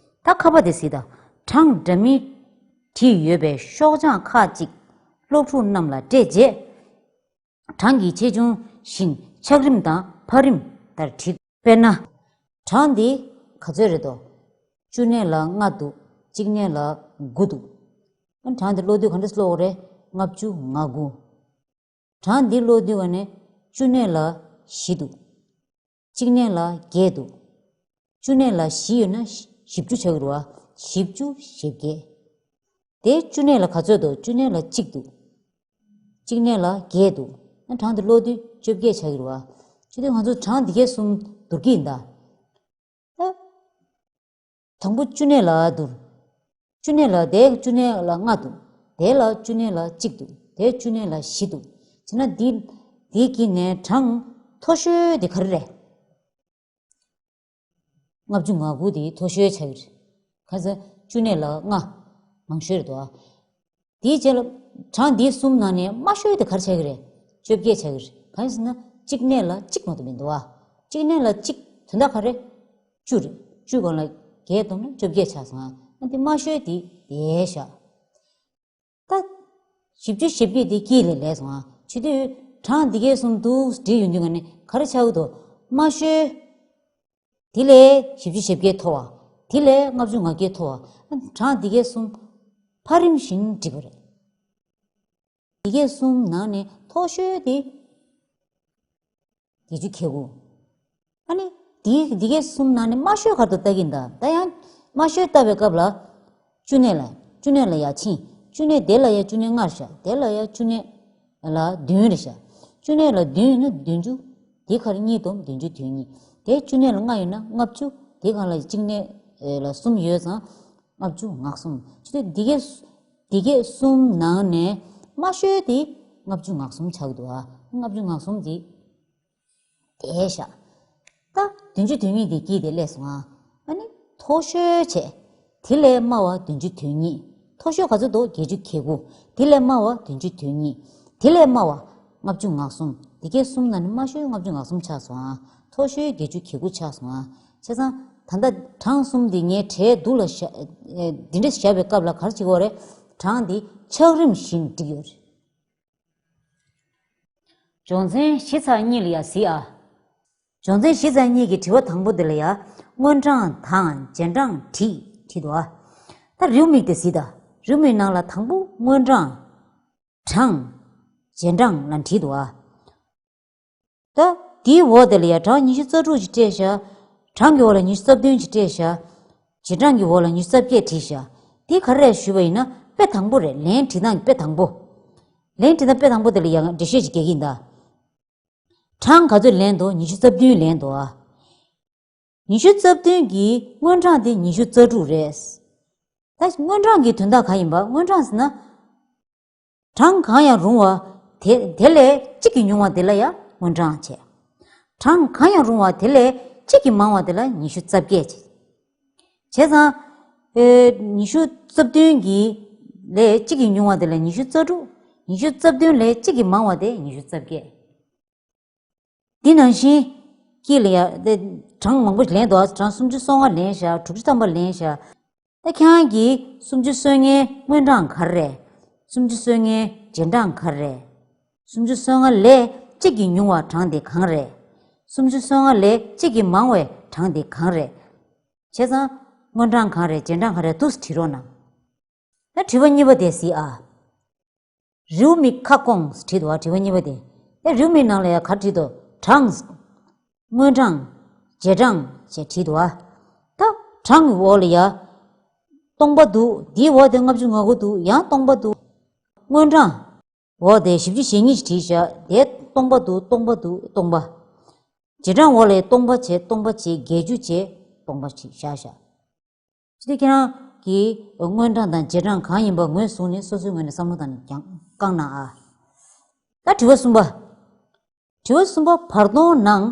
ད་ཁ་པ་དེ་གཟིགས་དང་། གྲངས་འདྲ་མིན་བྲིས་ཡོད་པའི་ཤོག་བྱང་ཁག་ཅིག་སློབ་ཕྲུག་རྣམས་ལ་སྤྲད་རྗེས། གྲངས་ཀྱི་ཆེ་ཆུང་བཞིན་ཆགས་རིམ་དང་འཕར་རིམ་ལྟར་བྲིས། དཔེར་ན། གྲངས་འདི་ག་ཚོད་རེད་དོ། བཅུ་གནས་ལ་ལྔ་འདུག་གཅིག་གནས་ལ་དགུ་འདུག་གྲངས་འདི་ཀློག་དུས་ག་འདྲས་ཀློག་རེད། ལྔ་བཅུ་ང་དགུ། གྲངས་འདི་ཀློག་དུས་ག་ནས་བཅུ་གནས་ལ་བཞི་འདུག་གཅིག་གནས་ལ་བརྒྱད་འདུག་བཅུ་གནས་ལ་བཞི་ཡོད་ན་བཞི་བཅུ་ཆགས་ཀྱི་རེད་བ། བཞི་བཅུ་ཞེ་བརྒྱད། དེ་བཅུ་གནས་ལ་ག་ཚོད་འདུག་བཅུ་གནས་ལ་གཅིག་འདུག་གཅིག་གནས་ལ་བརྒྱད་འདུག་ཨ་གྲངས་དེ་ཀློག་དུས་བཅོ་བརྒྱད་ཆགས་ཀྱི་རེད་བ། བྱས་དུས་ང་ཚོ་གྲངས་འདི་གའི་གསུམ་བསྡུར་གྱི་ཡིན་ད། ཨ། དང་པོ་བཅུ་གནས་ལ་བསྡུར། བཅུ་གནས་ལ་དེ་བཅུ་གནས་ལ་ལྔ་འདུག་དེ་ལ་བཅུ་གནས་ལ་གཅིག་འདུག་དེ་བཅུ་གནས་ལ་བཞི་འདུག་བྱས་ན་འདི་འདི་གི་ནས་གྲངས་མཐོ་ཤོས་དེ་ག་རེ་རེད། ལྔ་བཅུ་ང་དགུ་དེ་མཐོ་ཤོས་ཆགས་ཀྱི་རེད། གང་ཟེར་བཅུ་གནས་ལ་ལྔ་མང་ཤོས་རེད་དོ། དེའི་རྗེས་ལ་གྲངས་འདི་གསུམ་ནང་ནས་དམའ་ཤོས་དེ་ག་རེ་ཆགས་ཀྱི་རེད། བཅོ་བརྒྱད་ཆགས་ཀྱི་རེད། གང་ཡིན་ཟེར་ན་གཅིག་གནས་ལ་གཅིག་མ་གཏོགས་མི་འདུག་བ། གཅིག་གནས་ལ་གཅིག་དོན་དག་ག་རེ། བཅུ་རེད། བཅུ་སྒང་ལ་བརྒྱད་བསྡོམས་ན་བཅོ་བརྒྱད་ཆགས་སོང་ང་། ཨ་འདི་དམའ་ཤོས་དེ་དེ་བཞག་ད། བཞི་བཅུ་ཞེ་བརྒྱད་དེ་དཀྱིལ་ལས་ལས་སོང་ང་། བྱེད་དུས་གྲངས་འདི་གའི་གསུམ་འདུག་བྲིས་ཡོང་དུས་ང་ནི་ག་རེ་ཆགས་ཀྱི་འདུག་དམའ་ཤོས། དེ་ལས་བཞི་བཅུ་ཞེ་བརྒྱད་མཐོ་བ། དེ་ལས་ལྔ་བཅུ་ང་བརྒྱད་མཐོ་བ། གྲངས་འདི་གའི་གསུམ་འཕར་རིམ་བཞིན་བྲིས་པ་རེད། འདི་གའི་གསུམ་ནང་ནས་མཐོ་ཤོས་དེ། བརྒྱད་ཅུ་གྱ་དགུ། ཨ་ནི། འདི་འདི་གའི་གསུམ་ནང་ནས་དམའ་ཤོས་ག་རེ་འདུག་ལྟ་གི་ཡིན་ད། ད་ཡང་དམའ་ཤོས་ལྟ་བའི་སྐབས་ལ་བཅུ་གནས་ལ་བཅུ་གནས་ལ་ཡ་ཕྱིན། བཅུ་གནས་དེ་ལ་ཡ་བཅུ་གནས་ལྔ་བཞག་དེ་ལ་ཡ་བཅུ་གནས་ལ་བདུན་རེད་བཞག་བཅུ་གནས་ལ་བདུན་ཡིན་ན་བདུན་ཅུ། དེ་ག་རེ་གཉིས་སྡོམ་བདུན་ཅུ་དོན་གཉིས། དེ་བཅུ་གནས་ལ་ལྔ་ཡོད་ན་ལྔ་བཅུ། དེ་གང་ལ་གཅིག་གནས་ལ་གསུམ་ཡོད་ཙང་ལྔ་བཅུ་ང་གསུམ། བཅུ་གནས་འདི་གའི་འདི་གའི་གསུམ་ནང་ནས་དམའ་ཤོས་དེ་ལྔ་བཅུ་ང་གསུམ་ཆགས་འདུག་ཨ། ལྔ་བཅུ་ང་གསུམ་དེ། དེ་བཞག་ད་བདུན་ཅུ་དོན་གཉིས་དེ་དཀྱིལ་དེ་སླེབས་སོང་ཨ། ཨ་ནི་མཐོ་ཤོས་བྱས། དེ་ལས་དམའ་བ་བདུན་ཅུ་དོན་གཉིས། མཐོ་ཤོས་ག་ཚོད་འདུག་བརྒྱད་ཅུ་གྱ་དགུ། དེ་ལས་དམའ་བ་བདུན་ཅུ་དོན་གཉིས། དེ་ལས་དམའ་བ་ལྔ་བཅུ་ང་གསུམ། དེ་གའི་གསུམ་ནང་ནས་དམའ་ཤོས་ལྔ་བཅུ་ང་གསུམ་ཆགས་སོང་ཨ། མཐོ་ཤོས་བརྒྱད་ཅུ་གྱ་དགུ་ཆགས་སོང་ཨ། བྱས་ཙང་ད་ལྟ་གྲངས་གསུམ་དེ་ངས་གྲལ་འདུག་ལ་བཞག་ཨེ། འདི་འདྲ་བཞག་པའི་སྐབས་ལ་ག་རེ་བྱེད་ཀྱི་ཡོད་རེད། གྲངས་འདི་ཆགས་རིམ་བཞིན་བསྒྲིགས་ཡོད་རེད། སྦྱོང་ཚན་བཞི་ཚེག་གཉིས་ལ་ཡ་གཟིགས་ཨ། སྦྱོང་ཚན་བཞི་ཚེག་གཉིས་ཀྱི་དྲི་བ་དང་པོ་དེ་ལ་ཡ་སྔོན་གྲངས་དང་རྗེས་འབྲང་བྲིས་བྲིས་འདུག་ཨ། ད་རེའུ་མིག་དེ་གཟིགས་དང་། རེའུ་མིག་ནང་ལ་དང་པོ་སྔོན་གྲངས། གྲངས། རྗེས་འབྲང་ལ་བྲིས་འདུག་ཨ། ད་དེའི་འོག་དེ་ལ་ཡ་གྲངས་ཉི་ཤུ་རྩ་དྲུག་ཅིག་སྤྲད་བཞག་གྲངས་ཀྱི་འོག་ལ་ཉི་ཤུ་རྩ་བདུན་ཅིག་སྤྲད་བཞག་རྗེས་འབྲང་གི་འོག་ལ་ཉི་ཤུ་རྩ་བརྒྱད་བྲིས་བཞག་དེ་ག་རེ་རེད་ཞུས་པ་ཡིན་ན་དཔེ་དང་པོ་རེད། ལན་བྲིས་སྟངས་ཀྱི་དཔེ་དང་པོ། ལན་བྲིས་སྟངས་དཔེ་དང་པོ་དེ་ལ་ཡ་འགྲེལ་བཤད་ཅིག་རྒྱག་གི་ཡིན་ད། གྲངས་ག་ཚོད་ལེན་འདུག་ཉི་ཤུ་རྩ་བདུན་ལེན་འདུག་ཨ། ཉི་ཤུ་རྩ་བདུན་གྱི་སྔོན་གྲངས་དེ་ཉི་ཤུ་རྩ་དྲུག་རེད། ད་སྔོན་གྲངས་ཀྱི་དོན་དག་ག་ཡིན་པ། སྔོན་གྲངས་ཟེར་ན། གྲངས་གང་ཡང་རུང་བ་དེ་དེ་ལས་གཅིག་གིས་ཉུང་བ་དེ་ལ་ཡང་སྔོན་གྲངས་བྱས། གྲངས་གང་ཡང་རུང་བ་དེ་ལས་གཅིག་གིས་མང་བ་དེ་ལ་ཉི་ཤུ་རྩ་བརྒྱད་བྱས། བྱས་ཙང་། ཨེ། ཉི་ཤུ་རྩ་བདུན་གྱི་ལས་གཅིག་གིས་ཉུང་བ་དེ་ལ་ཉི་ཤུ་རྩ་དྲུག་ཉི་ཤུ་རྩ་བདུན་ལས་གཅིག་གིས་མང་བ་དེ་ཉི་ཤུ་རྩ་བརྒྱད། འདི་ནང་བཞིན། དཀྱིལ་ལ་ཡ་དེ་གྲངས་མང་པོ་ལེན་འདུག་གྲངས་སུམ་ཅུ་སོ་ལྔ་ལེན་བཞག་དྲུག་ཅུ་ཐམ་པ་ལེན་བཞག་ད་ཁྱེད་རང་གིས་སུམ་ཅུ་སོ་ལྔའི་སྔོན་གྲངས་ག་རེ་རེད། སུམ་ཅུ་སོ་ལྔའི་རྗེས་འབྲང་ག་རེ་རེད། སུམ་ཅུ་སོ་ལྔ་ལས་གཅིག་གིས་ཉུང་བ་གྲངས་དེ་གང་རེད། སུམ་ཅུ་སོ་ལྔ་ལས་གཅིག་གིས་མང་བའི་གྲངས་དེ་གང་རེད། བྱས་ཙང་། སྔོན་གྲངས་གང་རེད། རྗེས་འབྲང་གང་རེད་འདུག་སེ་བྲིས་རོགས་གནང་། ད་དྲི་བ་གཉིས་པ་དེ་གཟིགས་ཨ། རེའུ་མིག་ཁ་སྐོང་བྲིས་འདུག་བ། དྲི་བ་གཉིས་པ་དེ། ཨེ། རེའུ་མིག་ནང་ལ་ཡང་ག་རེ་བྲིས་འདུག་གྲངས། སྔོན་གྲངས། རྗེས་འབྲང་ཞེས་བྲིས་འདུག་བ། ད་གྲངས་ཀྱི་འོག་ལ་ཡ། སྟོང་པ་འདུག་འདིའི་འོག་དེ་ལྔ་བཅུ་ང་དགུ་འདུག་ཡང་སྟོང་པ་འདུག་སྔོན་གྲངས། འོག་དེ་བཞི་བཅུ་ཞེ་གཉིས་ཞིག་བྲིས་བཞག་དེ་སྟོང་པ་འདུག་སྟོང་པ་འདུག་སྟོང་པ། རྗེས་འབྲང་འོག་ལ་སྟོང་པ་བྱས་སྟོང་པ་བྱས་བརྒྱད་ཅུ་བྱས་སྟོང་པ་ཞིག་བཞག་བཞག་ཅི་སྟེ་ཁྱེད་རང་གིས་སྔོན་གྲངས་དང་རྗེས་འབྲང་གང་ཡིན་པ་ངོས་བཟུང་ནས་སོ་སོའི་ངོས་ནས་བསམ་བློ་བཏང་ནས་ཀྱང་བསྐང་གནང་ཨ། ད་དྲི་བ་གསུམ་པ། དྲི་བ་གསུམ་པ། བར་སྟོང་ནང་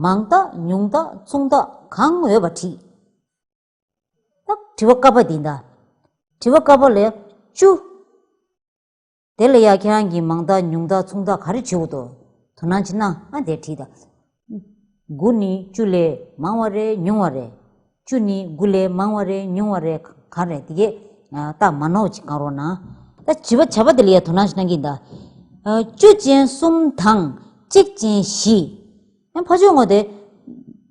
མང་རྟགས་ཉུང་རྟགས་མཚུངས་རྟགས་གང་ཡོད་པ་བྲིས། ད་དྲི་བ་ཀ་པ་འདི་ད། དྲི་བ་ཀ་པ་ལས་བཅུ། དེ་ལ་ཡ་ཁྱེད་རང་གིས་མང་རྟགས་ཉུང་རྟགས་མཚུངས་རྟགས་ག་རེ་བྱེད་དགོས་འདུག་དོ་སྣང་ཅིག་གནང་ཨ། དེ་བྲིས་དང་། དགུ་ནི་བཅུ་ལས་མང་བ་རེད་ཉུང་བ་རེད། བཅུ་ནི་དགུ་ལས་མང་བ་རེད་ཉུང་བ་རེད་ག་རེ་རེད་དེ་གས་རྟགས་མ་ནོར་ཅིག་བཀང་རོགས་གནང་། ད་བྱིས་པ་བྱ་བ་དེ་ལ་ཡ་དོ་སྣང་ཞིག་གནང་གི་ཡིན་ད། བཅུ་ཅན་གསུམ་དང་གཅིག་ཅན་བཞི། ཡང་ཕར་ཕྱོགས་ངོས་དེ།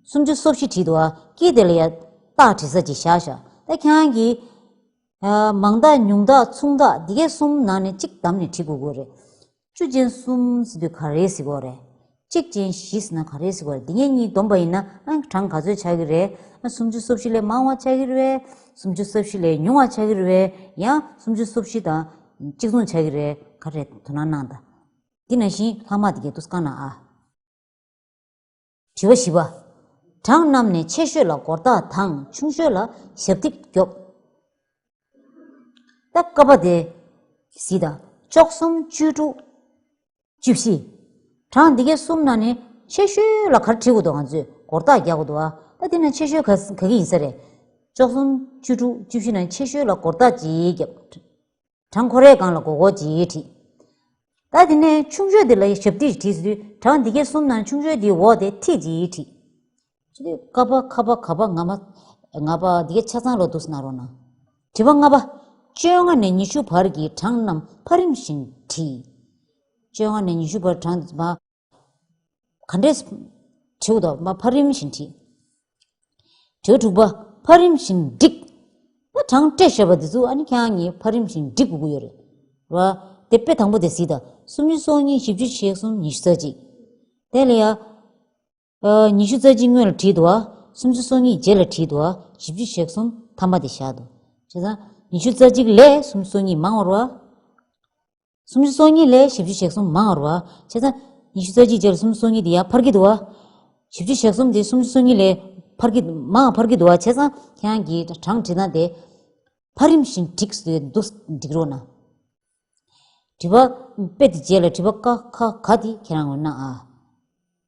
སུམ་ཅུ་སོ་བཞི་བྲིས་འདུག་ཨ། དཀྱིལ་དེ་ལ་ཡ་རྟགས་བྲིས་ས་ཅིག་བཞག་བཞག་ད་ཁྱེད་རང་གིས། མང་རྟགས་ཉུང་རྟགས་མཚུངས་རྟགས་འདི་གའི་གསུམ་ནང་ནས་གཅིག་བདམས་ནས་བྲིས་དགོས་ཀྱི་རེད། བཅུ་ཅན་གསུམ་ཟེར་དུས་ག་རེ་ཟེར་དགོས་རེད། གཅིག་ཅན་བཞི་ཟེར་ན་ག་རེ་ཟེར་དགོས་རེད། འདི་གཉིས་གཉིས་བསྡོམས་པ་ཡིན་ན་ཨ་གྲངས་ག་ཚོད་ཆགས་ཀྱི་རེད། ཨ་སུམ་ཅུ་སོ་བཞི་ལས་མང་བ་ཆགས་ཀྱི་རེད་པས། སུམ་ཅུ་སོ་བཞི་ལས་ཉུང་བ་ཆགས་ཀྱི་རེད་པས། ཡང་སུམ་ཅུ་སོ་བཞི་དང་གཅིག་མཚུངས་ཆགས་ཀྱི་རེད། ག་རེ་དོ་སྣང་གནང་དང་། འདི་ནང་བཞིན་ལྷག་མ་འདི་གའི་འདུག་སེ་བཀང་གནང་ཨ། དྲི་བ་བཞི་པ། གྲངས་རྣམས་ནས་ཆེ་ཤོས་ལ་སྒོར་རྟགས་དང་ཆུང་ཤོས་ལ་ཞབས་འདེགས་རྒྱོབ། ད་ཀ་པ་དེ། གཟིགས་དང་། བཅུ་གསུམ་བཅུ་དྲུག་བཅུ་བཞི། གྲངས་འདི་གའི་གསུམ་ནང་ནས་ཆེ་ཤོས་ལ་ག་རེ་བྲིས་དགོས་འདུག་ང་ཚོས་སྒོར་རྟགས་རྒྱག་དགོས་འདུག་ཨ། ད་དེ་ནས་ཆེ་ཤོས་ག་ག་གི་ཡིན་ས་རེད། བཅུ་གསུམ་བཅུ་དྲུག་བཅུ་བཞི་ནང་ཆེ་ཤོས་ལ་སྒོར་རྟགས་གཅིག་རྒྱབ། གྲངས་ཁོ་རའི་སྒང་ལ་སྒོར་སྒོར་གཅིག་བྲིས། ད་དེ་ནས་ཆུང་ཤོས་དེ་ལ་ཞབས་འདེགས་བྲིས་ཟེར་དུས་གྲངས་འདི་གའི་གསུམ་ནང་ཆུང་ཤོས་དེའི་འོག་དེ་ཐིག་གཅིག་བྲིས། ཅི་སྟེ་ཀ་པ་ཁ་པ་ག་པ་ང་མ་ང་པ་འདི་གའི་ཆ་ཚང་ལོ་འདུག་སེ་གནང་རོགས་གནང་། དྲི་བ་ལྔ་པ། བཅོ་ལྔ་ནས་ཉི་ཤུ་བར་གྱི་གྲངས་རྣམས་འཕར་རིམ་བཞིན་བྲིས། བཅོ་ལྔ་ནས་ཉི་ཤུ་བར་གྲངས་མ། ག་འདྲས། བྲིས་འདུག་མ་འཕར་རིམ་བཞིན་བྲིས། དྲི་བ་དྲུག་པ། འཕར་རིམ་བཞིན་བསྒྲིགས། ད་གྲངས་སྤྲད་བཞག་པ་འདི་ཚོ་ཨ་ནི་ཁྱེད་རང་གིས་འཕར་རིམ་བཞིན་བསྒྲིགས་དགོས་ཀྱི་ཡོད་རེད། ར། དེ་དཔེ་དང་པོ་དེ་གཟིགས་དང་། སུམ་ཅུ་སོ་གཉིས། བཞི་བཅུ་ཞེ་གསུམ། ཉི་ཤུ་རྩ་གཅིག་དེ་ལ་ཡ། ཨ། ཉི་ཤུ་རྩ་གཅིག་སྔོན་ལ་བྲིས་འདུག་བ། སུམ་ཅུ་སོ་གཉིས་རྗེས་ལ་བྲིས་འདུག་བ། བཞི་བཅུ་ཞེ་གསུམ་ཐ་མ་དེ་བཞག་འདུག་བྱས་ཙང་ཉི་ཤུ་རྩ་གཅིག་ལས་སུམ་ཅུ་སོ་གཉིས་མང་བ་རེད་བ། སུམ་ཅུ་སོ་གཉིས་ལས་བཞི་བཅུ་ཞེ་གསུམ་མང་བ་རེད་བ། བྱས་ཙང་ཉི་ཤུ་རྩ་གཅིག་རྗེས་ལ་སུམ་ཅུ་སོ་གཉིས་དེ་ཡར་འཕར་གྱི་འདུག་བ། བཞི་བཅུ་ཞེ་གསུམ་དེ་སུམ་ཅུ་སོ་གཉིས་ལས་འཕར་གྱི་མང་བ་འཕར་གྱི་འདུག་བ། བྱས་ཙང་ཁྱེད་རང་གིས་གྲངས་བྲིས་ན་དེ་འཕར་རིམ་བཞིན་བསྒྲིགས་ཟེར་འདུག་འགྲིག་རོགས་གནང་། དྲི་བ་དཔེ་དེ་རྗེས་ལ་དྲི་བ་ཀ་ཁ་ག་དེ་ཁྱེད་རང་ངོས་ན་ཨ།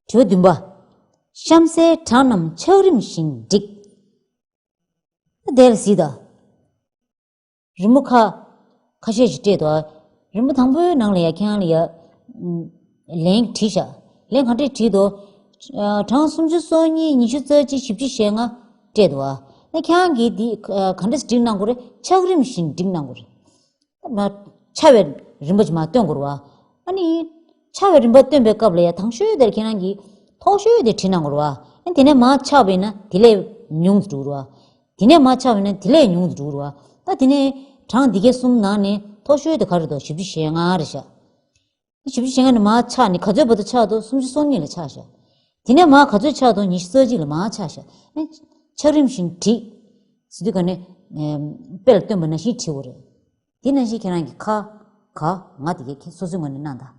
དྲི་བ་བདུན་པ། གཤམ་གསལ་གྲངས་རྣམས་ཆགས་རིམ་བཞིན་བསྒྲིགས། དེ་ལ་གཟིགས་དང་། རི་མོ་ཁ་ཁ་ཤས་ཤིག་སྤྲད་འདུག་རི་མོ་དང་པོའི་ནང་ལ་ཡ་ཁྱེད་རང་ལ་ཡ་ལན་བྲིས་ཤག་ལན་ག་འདྲས་བྲིས་འདུག་གྲངས་སུམ་ཅུ་སོ་གཉིས། ཉི་ཤུ་རྩ་གཅིག་བཞི་བཅུ་ཞེ་ལྔ་སྤྲད་འདུག་ཨ་ནི་ཁྱེད་རང་གིས་འདི་ག་འདྲས་བསྒྲིགས་གནང་དགོས་རེད། ཆགས་རིམ་བཞིན་བསྒྲིགས་གནང་དགོས་རེད། མ་ཆ་བའི་རིམ་པ་ཅིག་མ་སྟོན་དགོས་རེད་བ། ཨ་ནི་ཆ་བའི་རིམ་པ་སྟོན་པའི་སྐབས་ལ་ཡ་དང་ཤོས་དེར་ཁྱེད་རང་གིས་མཐོ་ཤོས་དེ་བྲིས་གནང་དགོས་རེད་བ། ཨ་ནི་དེ་ནས་མར་ཆག་པས་ན་དེ་ལས་ཉུང་དུ་འགྲོ་གི་རེད་བ། དེ་ནས་མར་ཆག་པས་ན་དེ་ལས་ཉུང་དུ་འགྲོ་གི་རེད་བ། ད་དེ་ནས་གྲངས་འདི་གའི་གསུམ་ནང་ནས་མཐོ་ཤོས་དེ་ག་རེ་འདུག་བཞི་བཅུ་ཞེ་ལྔ་རེད་ཤག་བཞི་བཅུ་ཞེ་ལྔ་ནས་མར་ཆག་ནས་ག་ཚོད་བར་དུ་ཆག་འདུག་སུམ་ཅུ་སོ་གཉིས་ལ་ཆག་ཤག་དེ་ནས་མར་ག་ཚོད་ཆག་འདུག་ཉི་ཤུ་རྩ་གཅིག་ལ་མར་ཆག་ཤག་ཨ་ནི་ཆགས་རིམ་བཞིན་བསྒྲིགས་ཟེར་དུས་ག་ནས་དཔེ་ལ་སྟོན་པ་ནང་བཞིན་བྲིས་དགོས་རེད། དེ་ནང་བཞིན་ཁྱེད་རང་གིས་ཁ་ག་ང་དེ་གའི་སོ་སོའི་ངོས་ནས་གནང་དང་